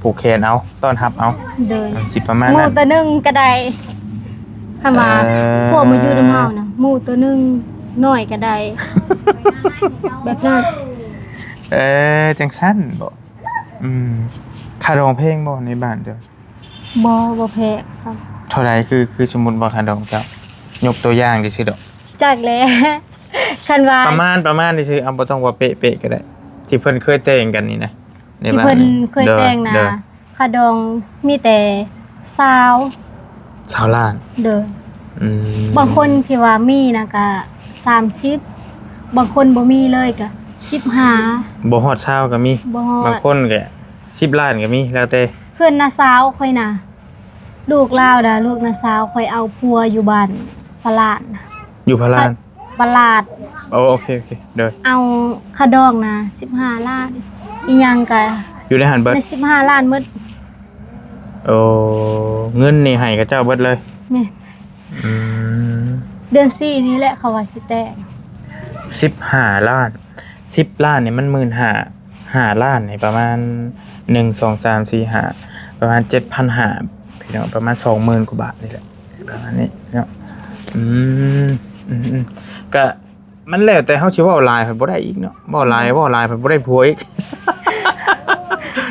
ຜູກແຂນເອົາ ຕ້ອນຮັບເອົາ ໂດຍ ມັນຊິປະມານນັ້ນ ໝູໂຕໜຶ່ງກໍໄດ້ ຄັນວ່າ ເອີ ພວກມາຢູ່ນຳເຮົານະ ໝູໂຕໜຶ່ງ ໜ້ອຍກໍໄດ້ ແບບນັ້ນ ເອີ ຈັ່ງຊັ້ນບໍ? ອືມ ຄ່າດອງແພງບໍ່ໃນບ້ານເຈົ້າ? ບໍ່ ບໍ່ແພງຊ້ຳ ເທົ່າໃດ? ຄື ຄືສົມມຸດວ່າຄ່າດອງເຈົ້າ ຍົກຕົວຢ່າງຊື່ໆດອກ ຈັກແຫຼະ ຄັນວ່າ ປະມານ ປະມານຊື່ໆ ເອົາ ບໍ່ຕ້ອງວ່າເປະໆກໍໄດ້ ທີ່ເພິ່ນເຄີຍແຕ່ງກັນນີ້ນະ ໃນ ທີ່ ບ້ານ ເພິ່ນເຄີຍແຕ່ງນະ ໂດຍ ໂດຍ ຄ່າດອງມີແຕ່ຊາວ ຊາວລ້ານ ໂດຍ ອືມ ບາງຄົນທີ່ວ່າມີນະກະສາມສິບ ບາງຄົນບໍ່ມີເລີຍກະສິບຫ້າ ບໍ່ຮອດຊາວກໍມີ ບໍ່ຮອດ ບາງຄົນກະສິບລ້ານກໍມີ ແລ້ວແຕ່ ເພື່ອນນ້າສາວຂ້ອຍນະ ລູກລາວນະ ລູກນ້າສາວຂ້ອຍເອົາຜົວຢູ່ບ້ານປະຫຼາດນະ ຢູ່ພະລານ ປະຫຼາດ ໂອ ໂອເຄ ໂອເຄ ໂດຍ ເອົາຄ່າດອງນະສິບຫ້າລ້ານ ອີ່ຫຍັງກະ ຢູ່ໃນຫັ້ນເບິດ ໃນສິບຫ້າລ້ານໝົດ ໂອ ເງິນນີ້ໃຫ້ເຂົາເຈົ້າເບິດເລີຍ ແມ່ນ ອືມ ເດືອນສີ່ນີ້ແຫຼະເຂົາວ່າຊິແຕ່ງ ສິບຫ້າລ້ານ ສິບລ້ານນີ້ມັນໝື່ນຫ້າ ຫ້າລ້ານນີ້ປະມານ ໜຶ່ງ ສອງ ສາມ ສີ່ ຫ້າ ປະມານເຈັດພັນຫ້າ ພີ່ນ້ອງ ປະມານສອງໝື່ນກວ່າບາດນີ້ແຫຼະ ປະມານນີ້ເນາະ ອືມ ອືມໆ ກະ ມັນແລ້ວແຕ່ເຮົາຊິເວົ້າຫຼາຍພັດບໍ່ໄດ້ອີກເນາະ ເວົ້າຫຼາຍ ເວົ້າຫຼາຍພັດບໍ່ໄດ້ຜົວອີກ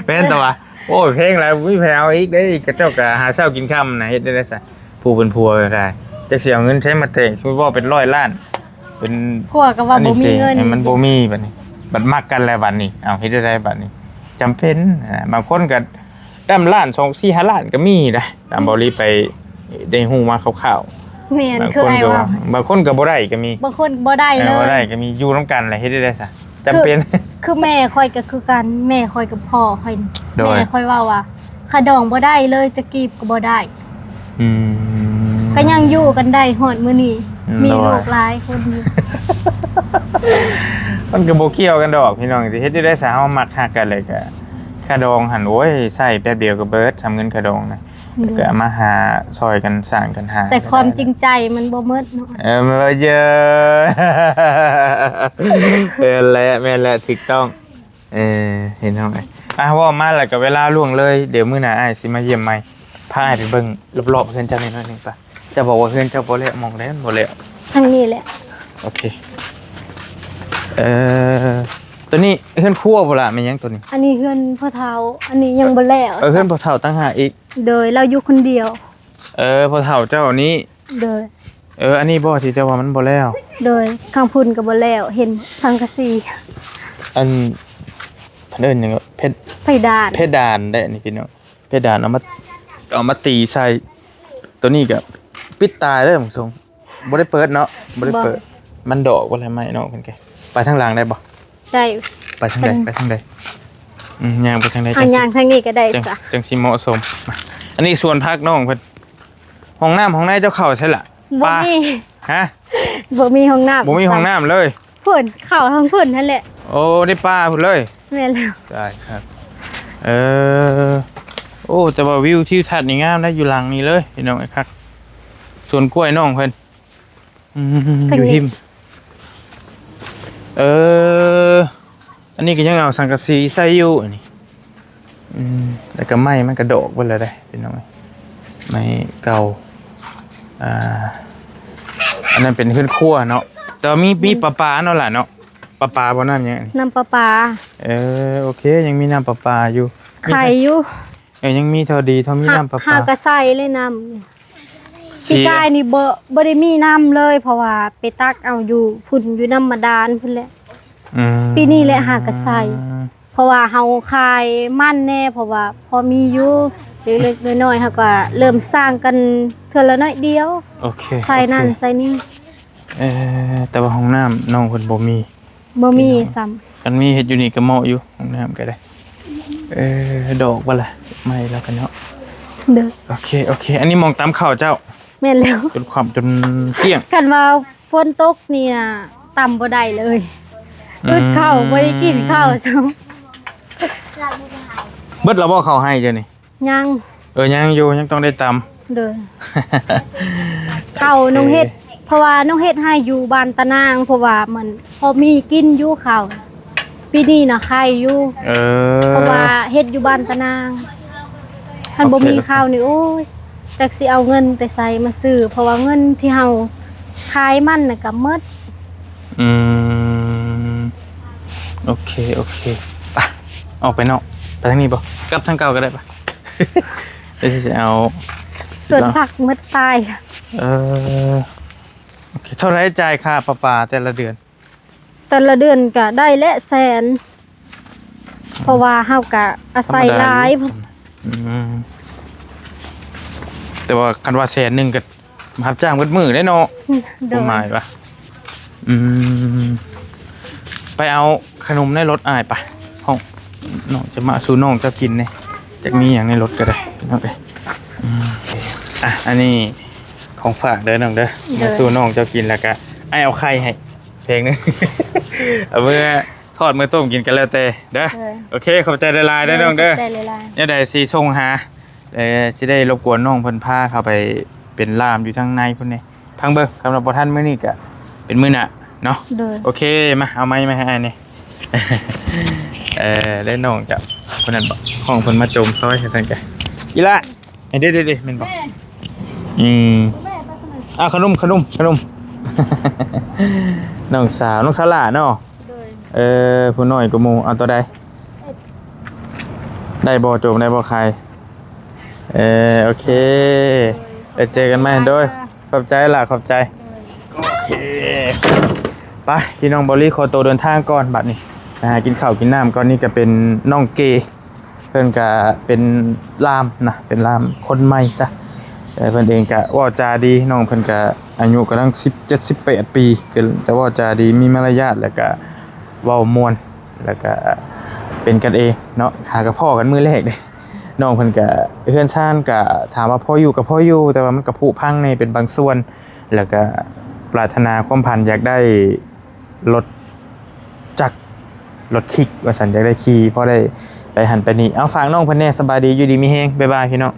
ແມ່ນຕະວະ ໂອ້ຍ ແພງຫຼາຍ ບໍ່ມີໃຜເອົາອີກເດ້ ເຂົາເຈົ້າກໍຫາເຊົ້າກິນຄ່ຳນະ ເຮັດໄດ້ໄດ໋ຊະ ຜູ້ເປັນຜົວກໍໄດ້ ຈັກຊິເອົາເງິນໃສມາແຕ່ງ ສົມມຸດເວົ້າເປັນຮ້ອຍລ້ານ ເປັນ ຜົວກໍວ່າບໍ່ມີເງິນ ມັນບໍ່ມີບັດນີ້ ບັດມັກກັນແລ້ວບັດນີ້ ເອົາ ເຮັດໄດ້ໄດ໋ບັດນີ້ ຈຳເປັນ ບາງຄົນກໍ ດຳລ້ານ ສອງ ສີ່ ຫ້າລ້ານກໍມີນະ ຕາມເບົາຫຼີໄປໄດ້ຮູ້ມາຄ່າວໆ ແມ່ນ ບາງຄົນກໍວ່າ ບາງຄົນກໍບໍ່ໄດ້ກໍມີ ບາງຄົນບໍ່ໄດ້ເລີຍ ບໍ່ໄດ້ກໍມີ ຢູ່ນຳກັນແຫຼະ ເຮັດໄດ້ໄດ໋ຊະ ຈຳເປັນ ຄື ຄືແມ່ຂ້ອຍກໍຄືກັນ ແມ່ຂ້ອຍກັບພໍ່ຂ້ອຍ ໂດຍ ແມ່ຂ້ອຍເວົ້າວ່າ ຄ່າດອງບໍ່ໄດ້ເລີຍ ຈັກກີບກໍບໍ່ໄດ້ ອືມ ກໍຍັງຢູ່ກັນໄດ້ຮອດມື້ນີ້ ອືມ ມີ ໂດຍ ລູກຫຼາຍຄົນຢູ່ ມັນກໍບໍ່ກ່ຽວກັນດອກພີ່ນ້ອງ ຊິເຮັດຈັ່ງໃດຊະ ເຮົາມັກຮັກກັນແລ້ວກໍ ຄ່າດອງຫັ້ນ ໂອ້ຍ ໃຊ້ແປັບດຽວກໍເບິດ ສ່ຳເງິນຄ່າດອງນະ ໂດຍ ກໍເອົາມາຫາຊ່ອຍກັນສ້າງກັນຫາ ແຕ່ຄວາມຈິງໃຈມັນບໍ່ໝົດເນາະ ເອີ ແມ່ນແຫຼະ ແມ່ນແຫຼະ ຖືກຕ້ອງ ເອີ ພີ່ນ້ອງເອີຍ ອ່ະ ເວົ້າມາແລ້ວກໍເວລາລ່ວງເລີຍ ດຽວມື້ໜ້າອ້າຍຊິມາຢ້ຽມໃໝ່ ພາອ້າຍໄປເບິ່ງລອບໆເຮືອນເຈົ້າໜ້ອຍໜຶ່ງປະ ເຈົ້າບອກວ່າເຮືອນເຈົ້າບໍ່ແລ້ວ ໝ່ອງໃດມັນບໍ່ແລ້ວ ທາງນີ້ແຫຼະ ໂອເຄ ເອີ ໂຕນີ້ເຮືອນຄົວບໍ່ລະ ແມ່ນຫຍັງໂຕນີ້? ອັນນີ້ເຮືອນພໍ່ເຖົ້າ ອັນນີ້ຍັງບໍ່ແລ້ວ ເອີ ເຮືອນພໍ່ເຖົ້າຕ່າງຫາກອີກ ໂດຍ ລາວຢູ່ຄົນດຽວ ເອີ ພໍ່ເຖົ້າເຈົ້ານີ້ ໂດຍ ເອີ ອັນນີ້ບໍ່ທີ່ເຈົ້າວ່າມັນບໍ່ແລ້ວ ໂດຍ ຂ້າງພຸ້ນກໍບໍ່ແລ້ວ ເຫັນສັງກະສີ ອັນ ເພິ່ນເອີ້ນຫຍັງ ເພດ ເພດານ ເພດານເດ້ນີ້ພີ່ນ້ອງ ເພດານເອົາມາ ເອົາມາຕີໃສ່ ໂຕນີ້ກໍປິດຕາຍເດີ ເບິ່ງຊົງ ບໍ່ໄດ້ເປີດເນາະ ບໍ່ໄດ້ເປີດ ບໍ່ ມັນດອກບໍ່ແລ້ວໄມ້ນ້ອງເພິ່ນແກ ໄປທາງຫຼັງໄດ້ບໍ່? ໄດ້ ໄປທາງໃດ ໄປທາງໃດ? ອືມ ຍ່າງໄປທາງໃດ ອ່ະ ຈັ່ງຊິ ຍ່າງທາງນີ້ກໍໄດ້ ຈັ່ງ ຊະ ຈັ່ງຊິເໝາະສົມ ມາ ອັນນີ້ສວນຜັກນ້ອງເພິ່ນ ຫ້ອງນ້ຳຫ້ອງໃນເຈົ້າເຂົ້າໃສລະ? ບໍ່ມີ ປາ ຮະ? ບໍ່ມີຫ້ອງນ້ຳ ບໍ່ມີຫ້ອງນ້ຳເລີຍ ພຸ້ນ ເຂົ້າທາງພຸ້ນຫັ້ນແຫຼະ ໂອ້ ໃນປ່າພຸ້ນເລີຍ ແມ່ນແລ້ວ ຕາຍຄັກ ເອີ ໂອ້ ແຕ່ວ່າວິວທິວທັດນີ້ງາມນະ ຢູ່ຫຼັງນີ້ເລີຍ ພີ່ນ້ອງເອີຍ ຄັກ ສວນກ້ວຍນ້ອງເພິ່ນ ອືມ ທາງນີ້ ຢູ່ຫິມ ເອີ ອັນນີ້ກໍຍັງເອົາສັງກະສີໃສ່ຢູ່ ອັນນີ້ ອືມ ແລ້ວກໍໄມ້ມັນກະດອກເບິດແລ້ວເດ້ ພີ່ນ້ອງເອີຍ ໄມ້ເກົ່າ ອ່າ ອັນນັ້ນເປັນເຮືອນຄົວເນາະ ແຕ່ວ່າມີ ມີປະປາເນາະຫຼະເນາະ ປະປາບໍ່? ນ້ຳຫຍັງ? ນ້ຳປະປາ. ເອີ ໂອເຄ ຍັງມີນ້ຳປະປາຢູ່. ໄຄຢູ່. ເອີ ຍັງມີເທົ່າດີເທົ່າມີ ຫາ ນ້ຳປະປາ. ຫາກະໃສ່ເລີຍນ້ຳ. ເສຍ. ປີກາຍນີ້ບໍ່ ບໍ່ໄດ້ມີນ້ຳເລີຍ ເພາະວ່າໄປຕັກເອົາຢູ່ພຸ້ນ ຢູ່ນ້ຳບາດານພຸ້ນແຫຼະ. ອືມ ປີນີ້ແຫຼະຫາກະໃສ່ ເພາະວ່າເຮົາຂາຍມັນແດ່ ເພາະວ່າພໍມີຢູ່ ເລັກໆນ້ອຍໆ ເຮົາກໍເລີ່ມສ້າງກັນເທື່ອລະໜ້ອຍດຽວ. ໂອເຄ ໃສ່ນັ້ນ ໂອເຄ ໃສ່ນີ້. ເອີ ແຕ່ວ່າຫ້ອງນ້ຳນ້ອງເພິ່ນບໍ່ມີ. ບໍ່ມີ ພີ່ນ້อง ຊ້ຳ. ຄັນມີເຮັດຢູ່ນີ້ກໍເໝາະຢູ່ ຫ້ອງນ້ຳກໍໄດ້. ເອີ ດອກບໍ່ລະ? ໄມ້ແລ້ວກັນເນາະ. ເດີ. ໂອເຄ ໂອເຄ ອັນນີ້ໝ່ອງຕຳເຂົ້າເຈົ້າ? ແມ່ນແລ້ວ. ຈົນຂວ້ຳຈົນກ້ຽງ. ຄັນວ່າຝົນຕົກນີ້ນະ ຕຳບໍ່ໄດ້ເລີຍ. ອືມ ອຶດເຂົ້າ ບໍ່ໄດ້ກິນເຂົ້າຊ້ຳ. ເບິດແລ້ວບໍ່ເຂົ້າໄຮ່ເຈົ້ານີ້? ຍັງ. ເອີ ຍັງຢູ່ ຍັງຕ້ອງໄດ້ຕຳ. ໂດຍ. ເຂົ້ານ້ອງເຮັດ ໂອເຄ ເພາະວ່ານ້ອງເຮັດໄຮ່ຢູ່ບ້ານຕານາງ ເພາະວ່າມັນພໍມີກິນຢູ່ເຂົ້າ ປີນີ້ນະໄຄຢູ່. ເອີ ເພາະວ່າເຮັດຢູ່ບ້ານຕານາງ ຄັນບໍ່ມີ ໂອເຄ ເຂົ້ານີ້ ໂອ້ຍ ຈັກຊິເອົາເງິນແຕ່ໃສມາຊື້ ເພາະວ່າເງິນທີ່ເຮົາຂາຍມັນນະກໍໝົດ. ອືມ ໂອເຄ ໂອເຄ ໄປ ອອກໄປນອກ ໄປທາງນີ້ບໍ່? ກັບທາງເກົ່າກໍໄດ້ປະ? ດຽວຊິເອົາ ສວນຜັກໝົດຕາຍ. ເອີ ໂອເຄ ເທົ່າໃດຈ່າຍຄ່າປະປາແຕ່ລະເດືອນ? ແຕ່ລະເດືອນກໍໄດ້ແຫຼະແສນ ເພາະວ່າເຮົາກະອາໄສຫຼາຍ. ທຳມະດາຢູ່. ອືມ ແຕ່ວ່າຄັນວ່າແສນໜຶ່ງກໍຮັບຈ້າງເບິດມື້ເດ້ເນາະ. ໂດຍ. ຄວາມໝາຍວ່າ ອືມ ໄປເອົາຂະໜົມໃນລົດອ້າຍປະ ນ້ອງຈະມາສູ່ນ້ອງເຈົ້າກິນນີ້ ຈັກມີຫຍັງໃນລົດກໍໄດ້ ພີ່ນ້ອງເອີຍ. ອືມ ອ່ະ ອັນນີ້ຂອງຝາກເດີນ້ອງເດີ. ໂດຍ. ມາສູ່ນ້ອງເຈົ້າກິນ ແລ້ວກະອ້າຍເອົາໄຂ່ໃຫ້ ເພງໜຶ່ງ ເອົາເມືອທອດເມືອຕົ້ມກິນກໍແລ້ວແຕ່ເດີ. ໂດຍ. ໂອເຄ ຂອບໃຈຫຼາຍໆເດີນ້ອງເດີ. ຂອບໃຈຫຼາຍໆ. ແນວໃດຊິສົ່ງຫາ ເອີ ຊິໄດ້ລົບກວນນ້ອງເພິ່ນພາເຂົ້າໄປເປັນລ່າມຢູ່ທາງໃນພຸ້ນເດ້. ພັງເບິ່ງ ສຳລັບບໍ່ທັນມື້ນີ້ກໍເປັນມື້ໜ້າເນາະ. ໂດຍ. ໂອເຄ ມາ ເອົາໄມມາໃຫ້ອ້າຍແດ່. ເອີ ໄດ້ນ້ອງຈາກຄົນນັ້ນບໍ ຫ້ອງເພິ່ນມາໂຈມຊອຍ ຈັ່ງຊັ້ນກະ ອີ່ຫຼ້າ ເດ້ໆໆ ແມ່ນບໍ່? ແມ່. ອືມ ອ່າ ຂະໜົມ ຂະໜົມ ຂະໜົມ ນ້ອງສາວ ນ້ອງສາຫຼ້າເນາະ. ໂດຍ. ເອີ ຜູ້ນ້ອຍກວ່າໝູ່ ເອົາຕົວໃດ? ໄດ້ບໍ່? ໂຈມໄດ້ບໍ່? ໄຂ່. ເອີ ໂອເຄ ໂດຍ ໄວ້ເຈີກັນໃໝ່. ໂດຍ ຂອບໃຈຫຼ້າ ຂອບໃຈ. ໂດຍ. ໂອເຄ ໄປ ພີ່ນ້ອງ ເບົາລີຂໍໂຕເດີນທາງກ່ອນ ບັດນີ້ໄປຫາກິນເຂົ້າກິນນ້ຳກ່ອນ. ນີ້ກໍເປັນນ້ອງເກ ເພິ່ນກະເປັນລ່າມນະ ເປັນລ່າມຄົນໃໝ່ຊະ ແຕ່ເພິ່ນເອງກະເວົ້າຈາດີ. ນ້ອງເພິ່ນກະອາຍຸກຳລັງສິບເຈັດ ສິບແປດປີ ກໍຈະເວົ້າຈາດີ ມີມາລະຍາດ ແລ້ວກະເວົ້າມ່ວນ ແລ້ວກະເປັນກັນເອງເນາະ. ຫາກະພໍ້ກັນມື້ແລກເດ້ ນ້ອງເພິ່ນກະ ເຮືອນຊານກະ ຖາມວ່າພໍຢູ່ກະພໍຢູ່ ແຕ່ວ່າມັນກະຜຸພັງແດ່ເປັນບາງສ່ວນ ແລ້ວກະປາດຖະໜາຄວາມຝັນຢາກໄດ້ ລົດຈັກ ລົດຄິກວ່າຊັ້ນ ຢາກໄດ້ຂີ່ ພໍໄດ້ໄປຫັ້ນໄປນີ້. ເອົາ ຝາກນ້ອງເພິ່ນແດ່ ສະບາຍດີ ຢູ່ດີມີແຮງ ບາຍບາຍ ພີ່ນ້ອງ.